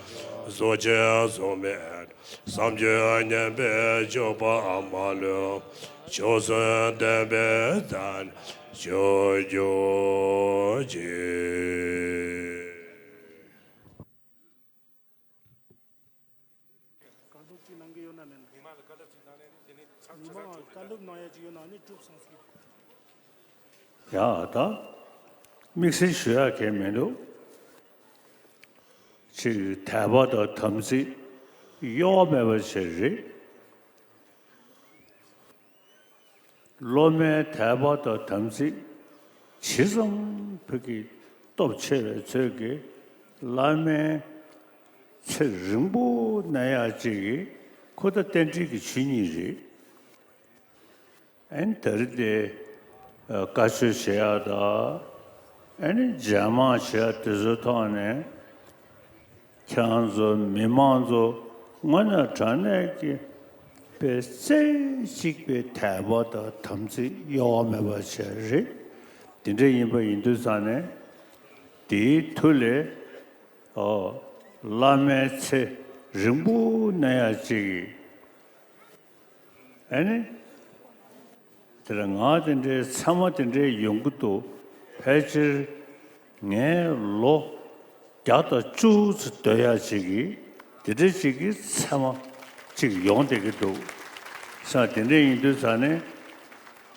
གཟུགས་ཅན་གཟུགས་མེད། བསམ་བརྗོད་ངན་པས་སྤྱོད་པ་མ་ལུས། མཆོག་གསུམ་ལྡན་པའི་མཛད་པ་བྱོན་གྱུར་ཅིག། བཀའ་སློབ་ཅིག་གནང་གི་ཡོད་ན་མེད་ན། མི་མང་ལ་བཀའ་སློབ་ཅིག་གནང་ནས་དེ་ནས་ཚར་ཚར་ཚར་མི་མང་ལ་བཀའ་སློབ་གནང་ཡ་ཅིག་ཡོད་ན་ནི་གྲུབ་སོང་ཟིག། ཡ་ད། དམིགས་བསལ་ཞུ་ཡ་གང་མི་འདུག། ཅིག་དད་པ་དང་དམ་ཚིག་གཡོ་བ་མེད་པ་བྱེད་རེད། སློབ་མའི་དད་པ་དང་དམ་ཚིག་ཇི་ཙམ་ཕ་གི་སྟོབས་ཆེ་བའི་ཚོད་ཀྱིས་བླ་མའི་ཚེ་རིང་པོ་གནས་ཡག་ཅིག་གི་ཁོ་ད་རྟེན་འབྲེལ་གྱི་ཆོས་ཉིད་རེད། ཨ་ནི་ད་རེས་དེ་བཀའ་ཆོས་བྱེད་ཡག་དང་ཨ་ནི་མཇལ་མང་བྱེད་ཡག་དེ་ཚོའི་ཐོག་ནས། ཁྱེད་རང་ཚོ་མི་མང་ཚོ་དངོས་གནས་དྲང་གནས་ཀྱི་པའི་རྩེ་གཅིག་པའི་དད་པ་དང་དམ་ཚིག་གཡོ་བ་མེད་པ་བྱས་རེད། དེ་འདྲ་ཡིན་པ་ཡིན་དུས་ཙང་ནས་ དེའི་མཐུ་ལས་ཨོ་བླ་མའི་ཚེ་རིང་པོ་གནས་ཡ་ཅིག་གིས། ཨ་ནི། དེ་ལ་ང་དེ་འདྲའི་མཚན་མ་དེ་འདྲའི་ཡོང་གི་འདུག་ཕལ་ཆེར་ངས་ལོ་བརྒྱ་དང་བཅུ་ཙམ་སྡོད་ཡ་ཅིག་གིས་དེ་འདྲ་ཅིག་གི་མཚན་མ་ཅིག་ཡོང་བསྡད་ཀྱི་འདུག་ས། དེ་འདྲ་ཡིན་དུས་ཙང་ནས་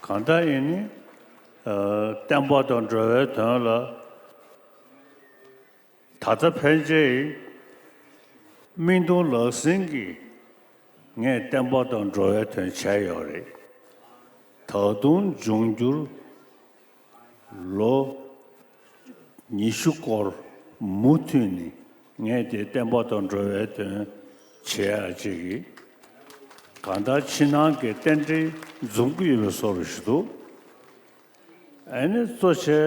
གང་ལྟར་ཡིན་ནི། ཨ། བསྟན་པ་དང་འགྲོ་བའི་དོན་ལ། ད་ལྟ་ཕན་ཆད་སྨིན་གཏོང་ལག་ཟིན་གྱིས་ངས་བསྟན་པ་དང་འགྲོ་བའི་དོན་བྱས་ཡོད་རེད། ད་དུང་འབྱུང་འགྱུར་ལོ་ཉི་ཤུ་སྐོར་མུ་མཐུད་ནས་ངས་དེ་བསྟན་པ་དང་འགྲོ་བའི་དོན་བྱེད་ཡ་ཅིག་གིས་གང་ལྟར་ཕྱི་ནང་གི་རྟེན་འབྲེལ་འཛོམས་ཀྱི་ཡོད་པའི་བཟོ་འདྲ་ཞིག་འདུག་ཨ་ནི་གཙོ་ཆེ་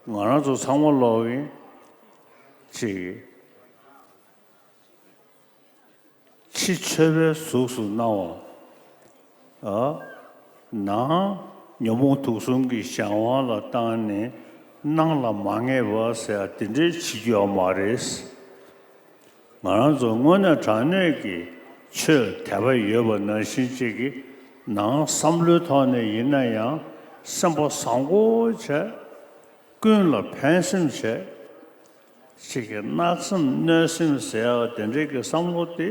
ང་རང་ཚོ་ཚང་མ་ལོག་གིན་ཅིག་ཕྱི་མཆོད་པའི་གཟུགས་སུ་སྣང་བ། ཨ། ནང་ཉོན་མོངས་དུག་གསུམ་གྱི་གཞན་དབང་ལ་བཏང་ནས་ནང་ལ་མ་ངེས་པ་ཟེར་ཡ་དེ་འདྲའི་བྱེད་རྒྱུ་ཡོད་མ་རེད། ང་རང་ཚོ་དངོས་གནས་དྲང་གནས་ཀྱི་ཆོས་དད་པ་ཡོད་པ་ནང་བཞིན་ཅིག་གི་ནང་བསམ་བློའི་ཐོག་ནས་ཡིན་ན་ཡང་སེམས་པ་བཟང་པོ་བྱས། ཀུན་ལ་ཕན་སེམས་བྱས། ཅིག་གི་གནག་སེམས་གནོད་སེམས་ཟེར་ཡ་དེ་འདྲའི་གི་བསམ་བློ་དེ་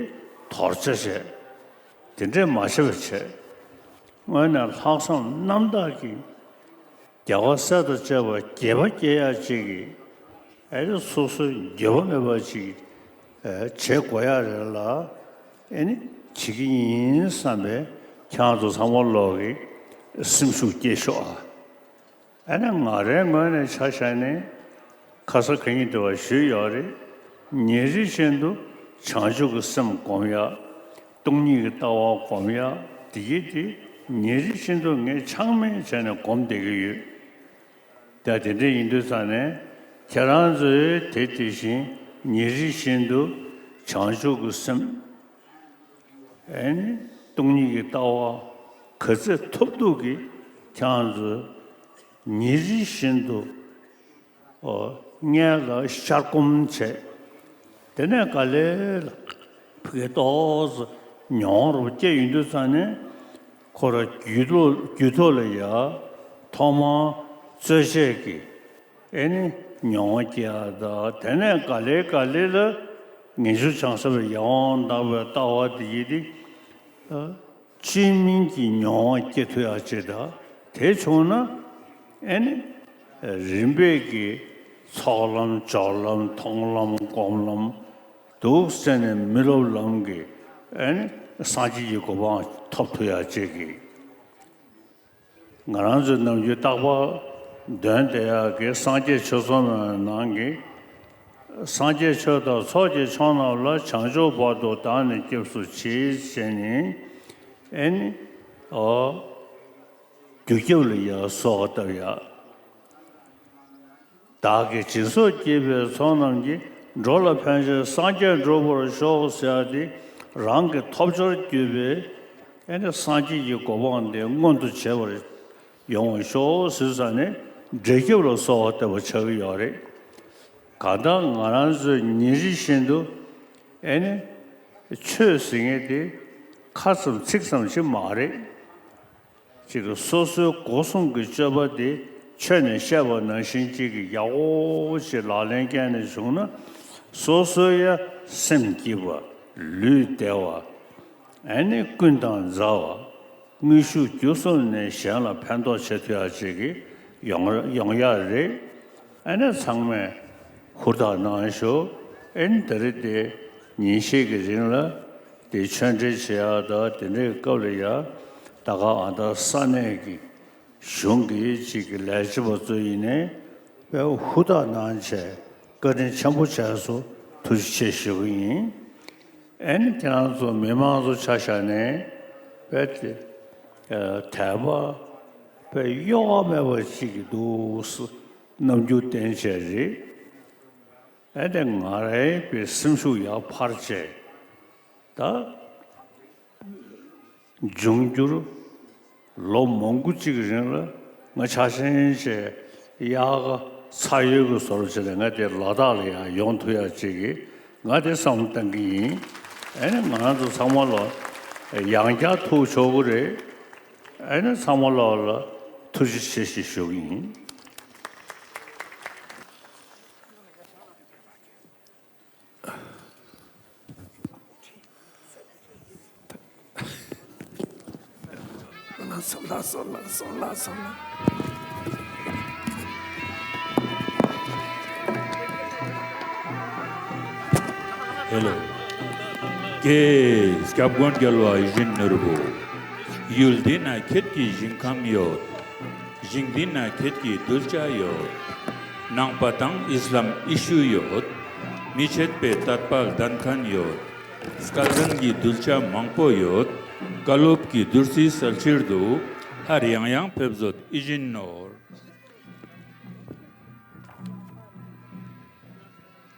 དོར་བྱ་བྱས། དེ་འདྲས་མ་བྱས་པ་བྱས། དངོས་གནས་ལྷག་བསམ་རྣམ་དག་གིས་རྒྱལ་བ་སྲས་དང་བཅས་པ་དགྱེས་པ་སྐྱེ་ཡ་ཅིག་གིས་ཨེ་རེ་སོ་སོའི་འགྱོད་པ་མེད་པ་ཅིག་ཨེ་བྱེད་དགོས་ཡ་རེད་ལ། ཨེ་ནི་བྱེད་ཀྱི་ཡིན་བསམ་པའི་ཁྱེད་རང་ཚོ་ཚང་མ་ལོག་གི་སེམས་ཤུགས་སྐྱེད་ཤོག་ཨ། ཨ་ནི་ང་རའི་ངོས་ནས་ཆ་བཞག་ནས་ཁ་ས་ག་ཡིན་དུ་བ་ཞུས་ཡོད་རེད། ཉིན་རེ་བཞིན་དུ་བྱང་ཆུབ་ཀྱི་སེམས་སྒོམ་ཡ། སྟོང་ཉིད་ཀྱི་ལྟ་བ་སྒོམ་ཡ། དེ་ཡིན་དེ་ཉིན་རེ་བཞིན་དུ་ངས་ཆག་མེད་བྱས་ནས་སྒོམ་བསྡད་ཀྱི་ཡོད། ད་དེ་འདྲ་ཡིན་དུས་ཙང་ནས་ཁྱེད་རང་ཚོས་དེ་དེ་བཞིན་ཉིན་རེ་བཞིན་དུ་བྱང་ཆུབ་ཀྱི་སེམས། ཨེ་ནི་སྟོང་ཉིད་ཀྱི་ལྟ་བ་ག་ཚོད་ཐུབ་ཐུབ་ཀྱིས་ཁྱེད་རང་ཚོས་ཉིན་རེ་བཞིན་དུ་ཨོ་སྔོན་ལ་ཤར་སྒོམ་བྱས། དེ་ནས་ག་ལེ་ལ་ཕ་གི་ཏོག་ཙམ་མྱོང་རོ་སྐྱེ་ཡོང་དུས་ཙང་ནས་ཁོ་ར་རྒྱུད་ཐོག་རྒྱུད་ཐོག་ལ་ཡ་ཐོག་མར་རྩོལ་བཅས་ཀྱི་ཨེ་ནི་མྱོང་བ་སྐྱེ་ཡ་ད་དེ་ནས་ག་ལེ་ག་ལེ་ལ་ངེས་འབྱུང་བྱང་སེམས་ཡར་འོང་དག་པའི་ལྟ་བ་དེ་ཡིན་ཏེ། བཅོས་མིན་གྱི་མྱོང་བ་སྐྱེ་ཐུབ་ཡ་ཅིག་དང་དེ་བྱུང་ན་ཨེ་ནི་རིམ་པས་ཀྱི་ཚོགས་ལམ་སྦྱོར་ལམ་མཐོང་ལམ་སྒོམ་ལམ་འདུག་ཟེར་ནས་མི་སློབ་ལམ་གྱི་ཨེ་ནི་སངས་རྒྱས་ཀྱི་གོ་འཕང་ཐོབ་ཐུབ་ཡ་ཅིག་གི། ང་རང་ཚོའི་ནམ་རྒྱུན་རྟག་པར་འདོན་བསྡད་ཡག་གི་སངས་རྒྱས་ཆོས་ཚོགས་མའི་ནང་གི། སངས་རྒྱས་ཆོས་དང་ཚོགས་ཀྱི་མཆོག་རྣམས་ལ། བྱང་ཆུབ་བར་དུ་བདག་ནི་སྐྱབས་སུ་མཆི་ཞེས་ནི། ཨེ་ནི། ཨོ། རྒྱུ་སྐྱབས་ལ་ཡང་གསོལ་བ་བཏབ་ཡག་བདག་གིས་སྦྱིན་སོགས་བགྱིས་པའི་ཚོགས་རྣམས་ཀྱིས། འགྲོ་ལ་ཕན་ཕྱིར་སངས་རྒྱས་འགྲུབ་པར་ཤོག་ཟེར་ཡ་དེ་རང་གི་ཐོབ་བྱར་གྱུར་པའི་ཨེ་ནི་སངས་རྒྱས་ཀྱི་གོ་འཕང་དེ་མངོན་དུ་བྱེད་པར་ཡོང་བར་ཤོག་ཟེར་ས་ནས་འབྲས་སྐྱབས་ལ་གསོལ་བ་བཏབ་པ་ཆགས་ཀྱི་ཡོད་རེད། གང་ལྟར་ང་རང་ཚོས་ཉིན་རེ་བཞིན་དུ་ཨེ་ནི་ཆོས་ཟེར་མཁན་དེ་ཁ་ཙམ་ཚིག་ཙམ་ཞིག་མ་རེད། ཅིག་སོ་སོའི་སྒོ་གསུམ་གྱི་སྤྱོད་པ་དེ་ཆོས་ནས་བཤད་པ་ནང་བཞིན་ཅིག་གི་ཡག་པོ་ཞིག་ལག་ལེན་བཀལ་ནས་བྱུང་ན། སོ་སོའི་ཡ་སེམས་སྐྱིད་པ། ལུས་བདེ་བ། ཨ་ནི་ཀུན་དང་མཛའ་བ། དངོས་ཤུགས་བཅུ་གསུམ་ནས་གཞན་ལ་ཕན་ཐོགས་བྱེད་ཐུབ་ཡ་ཅིག་གི་ཡོང་ཡོང་ཡ་རེད། ཨ་ནི་ཚང་མས་ཧུར་ཐག་གནང་ཤོག་ཨ་ནི་ད་རེས་དེ་ཉིན་ཤས་ཀྱི་རིང་ལ་དེ་ཆོས་འབྲེལ་བྱེད་ཡག་དང་དེ་འདྲའི་སྐབས་ལ་ཡ་ད་ག་ཨ་ད་ས་གནས་ཀྱི་གཞུང་གི་ཅིག་གི་ལས་བྱེད་པ་ཚོ་ཡིན་ནའི་དཔེ་ཧུར་ཐག་གནང་བྱས་བཀའ་དྲིན་ཆེན་པོ་བྱས་སོ། ཐུགས་རྗེ་ཆེ་ཞུ་གི་ཡིན། ཨ་ནི་ཁྱེད་རང་ཚོ་མི་མང་ཚོ་ཆ་བཞག་ནས་དཔེ་དེ་དད་པ་དཔེ་གཡོ་བ་མེད་པ་ཅིག་གི་འདུག་སེ་རྣམ་འགྱུར་བསྟན་བྱས་རེད། ཨ་ནི་ང་རའི་དཔེ་སེམས་ཤུགས་ཡར་འཕར་བྱས། ད་འབྱུང་འགྱུར་ལོ་མང་པོ་གཅིག་གི་རིང་ལ་ང་ཆ་ཤས་ཤིག་དབྱར་ཁ་ ཚ་ཡོད་ཀྱི་བཟོ་འདྲ་བྱས་ནས་ང་དེ་ལ་དྭགས་ལ་ཡང་ཡོང་ཐུབ་ཡ་ཅིག་གི་ང་དེ་བསམ་བློ་གཏང་གི་ཡིན། ཨ་ནི་ང་རང་ཚོ་ཚང་མ་ལ་ཡང་བསྐྱར་ཐུགས་ཆོག་གི་རེད། ཨ་ནི་ཚང་མ་ལ་ལ་ཐུགས་རྗེ་ཆེ་ཞེས་ཞུ་གི་ཡིན། ལགས་སོ། ལགས་སོ། ལགས་སོ། ལགས་སོ། ལགས་སོ། ཧེ་ལོ། ཀྱེ། སྐྱབས་མགོན་རྒྱལ་བ་ཡིད་བཞིན་ནོར་བུ། ཡུལ་འདི་ན་ཁྱེད་ཀྱི་ཞིང་ཁམས་ཡོད། ཞིང་འདི་ན་ཁྱེད་ཀྱི་གདུལ་བྱ་ཡོད། ནང་པ་དང་ཨི་སི་ལམ་ཡེ་ཤུ་ཡོད། མི་ཕྱེད་པའི་དད་པ་ལྡན་མཁན་ཡོད། སྐལ་ལྡན་གྱི་གདུལ་བྱ་མང་པོ་ཡོད། བཀའ་སློབ་ཀྱི་བདུད་རྩི་གསལ་ཕྱིར་དུ། སླར་ཡང་ཡང་ཕེབས་བཟོད་ཡིད་བཞིན་ནོར།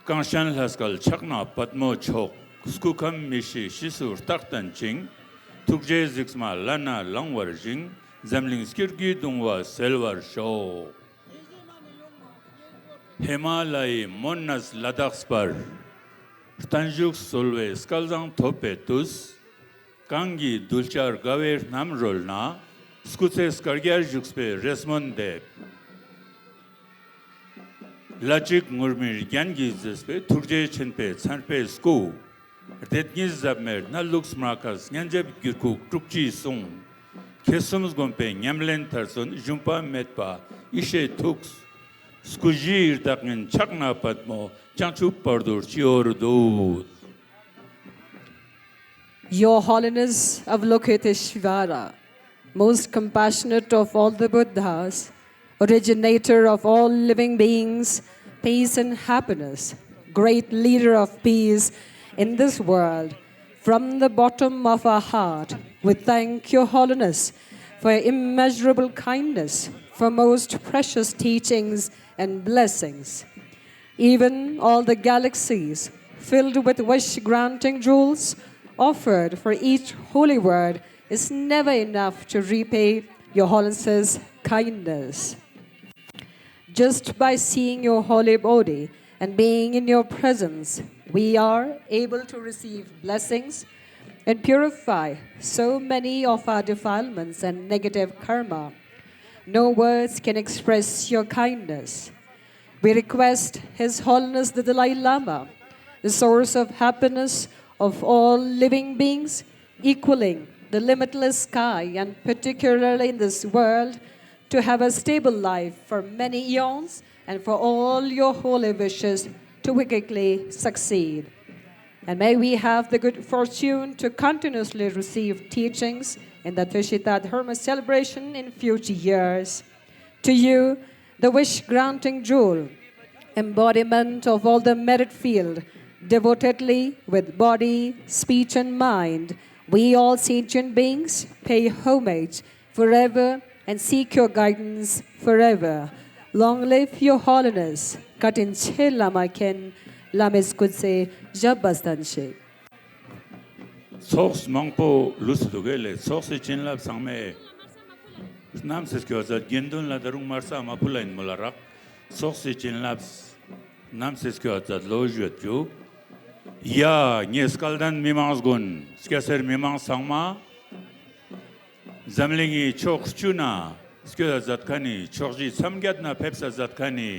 གངས་ཅན་ལྷ་སྐལ་ཕྱག་ན་པདྨོ་མཆོག། སྐུ་ཁམས་མི་ཤིགས་ཕྱིས་སུ་རྟག་བརྟན་ཅིང་། ཐུགས་རྗེའི་གཟིགས་མ་བླ་ན་ལང་བར་བཞེངས། འཛམ་གླིང་སྐྱིད་ཀྱི་གདུང་བ་སེལ་བར་ཤོག། ཧི་མ་ལ་ཡི་མོན་ནས་ལ་དྭགས་བར། བརྟན་བཞུགས་གསོལ་བའི་སྐལ་བཟང་ཐོབ་པའི་དུས། གང་གི་གདུལ་བྱར་དགའ་བའི་རྣམ་རོལ་ན། སྐུ་ཚེ་བསྐལ་བརྒྱར་བཞུགས་པའི་རེ་སྨོན་འདེབས། ལྷ་གཅིག་ངུར་སྨྲིག་རྒྱན་གྱིས་མཛེས་པའི་ཐུགས་རྗེ་ཆེན་པོའི་མཚན་དཔེའི་སྐུ། བདེན་གཉིས་ཟབ་མོའི་གནས་ལུགས་སྨྲ་མཁས་སྙན་འཇེབས་འགྱུར་ཁུག་དྲུག་ཅུའི་གསུང་། ཁྱེད་གསུམ་བསྒོམས་པའི་ཉམས་ལེན་མཐར་སོན་ཞུམ་པ་མེད་པ་ཡེ་ཤེས་ཐུགས། སྐུ་བཞིའི་བདག་ཉིད་ཕྱག་ན་པདྨོ་བྱང་ཆུབ་བར་དུ་སྤྱི་བོར་བསྡུས། Your Holiness Avalokiteshvara, most compassionate of all the Buddhas, originator of all living beings, peace and happiness, great leader of peace in this world, from the bottom of our heart, we thank Your Holiness for your immeasurable kindness, for most precious teachings and blessings. Even all the galaxies, filled with wish granting jewels, offered for each holy word, is never enough to repay Your Holiness's kindness. Just by seeing your holy body and being in your presence, we are able to receive blessings and purify so many of our defilements and negative karma. No words can express your kindness. We request His Holiness the Dalai Lama, the source of happiness of all living beings, equaling the limitless sky and particularly in this world, to have a stable life for many eons and for all your holy wishes to quickly succeed. And may we have the good fortune to continuously receive teachings in the Tushita Dharma celebration in future years. To you, the wish granting jewel, embodiment of all the merit field, devotedly, with body, speech, and mind, we all sentient beings pay homage forever and seek your guidance forever. Long live Your Holiness, བཀའ་དྲིན་ཆེ་བླ་མ་མཁྱེན། བླ་མའི་སྐུ་ཚེ་ཞབས་པད་བརྟན་ཞིག། ཚོགས་མང་པོ་ལུས་སུ་འདུག་གས་ལས། ཚོགས་སུ་བྱིན་རླབས་ཚང་མས་རྣམ་སེ་སྐྱོ་ཛད། དགེ་འདུན་ལ་ད་རུང་མར་ས་མ་ཕུ་ལ་ཡིན་མོ་ལ་རག། ཚོགས་སུ་བྱིན་རླབས་རྣམ་སེ་སྐྱོ་ཛད་ལོ་ཞུ་རྒྱུ། ཡ། ངས་སྐལ་ལྡན་མི་མང་དགོན་སྐྱ་སེར་མི་མང་ཚང་མ། འཛམ་གླིང་གི་ཕྱོགས་བཅུ་ན་སྐྱོད་ས་མཛད་མཁན་ནི། ཕྱོགས་བཞི་མཚམས་བརྒྱད་ན་ཕེབས་ས་མཛད་མཁན་ནི།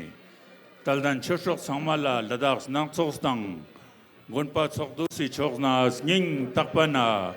དད་ལྡན་ཆོས་གྲོགས་ཚང་མ་ལ་ལ་དྭགས་ནང་ཚོགས་དང་དགོན་པ་ཚོགས་འདུ་སི་ཕྱོགས་ན་སྙིང་ཐག་པ་ན་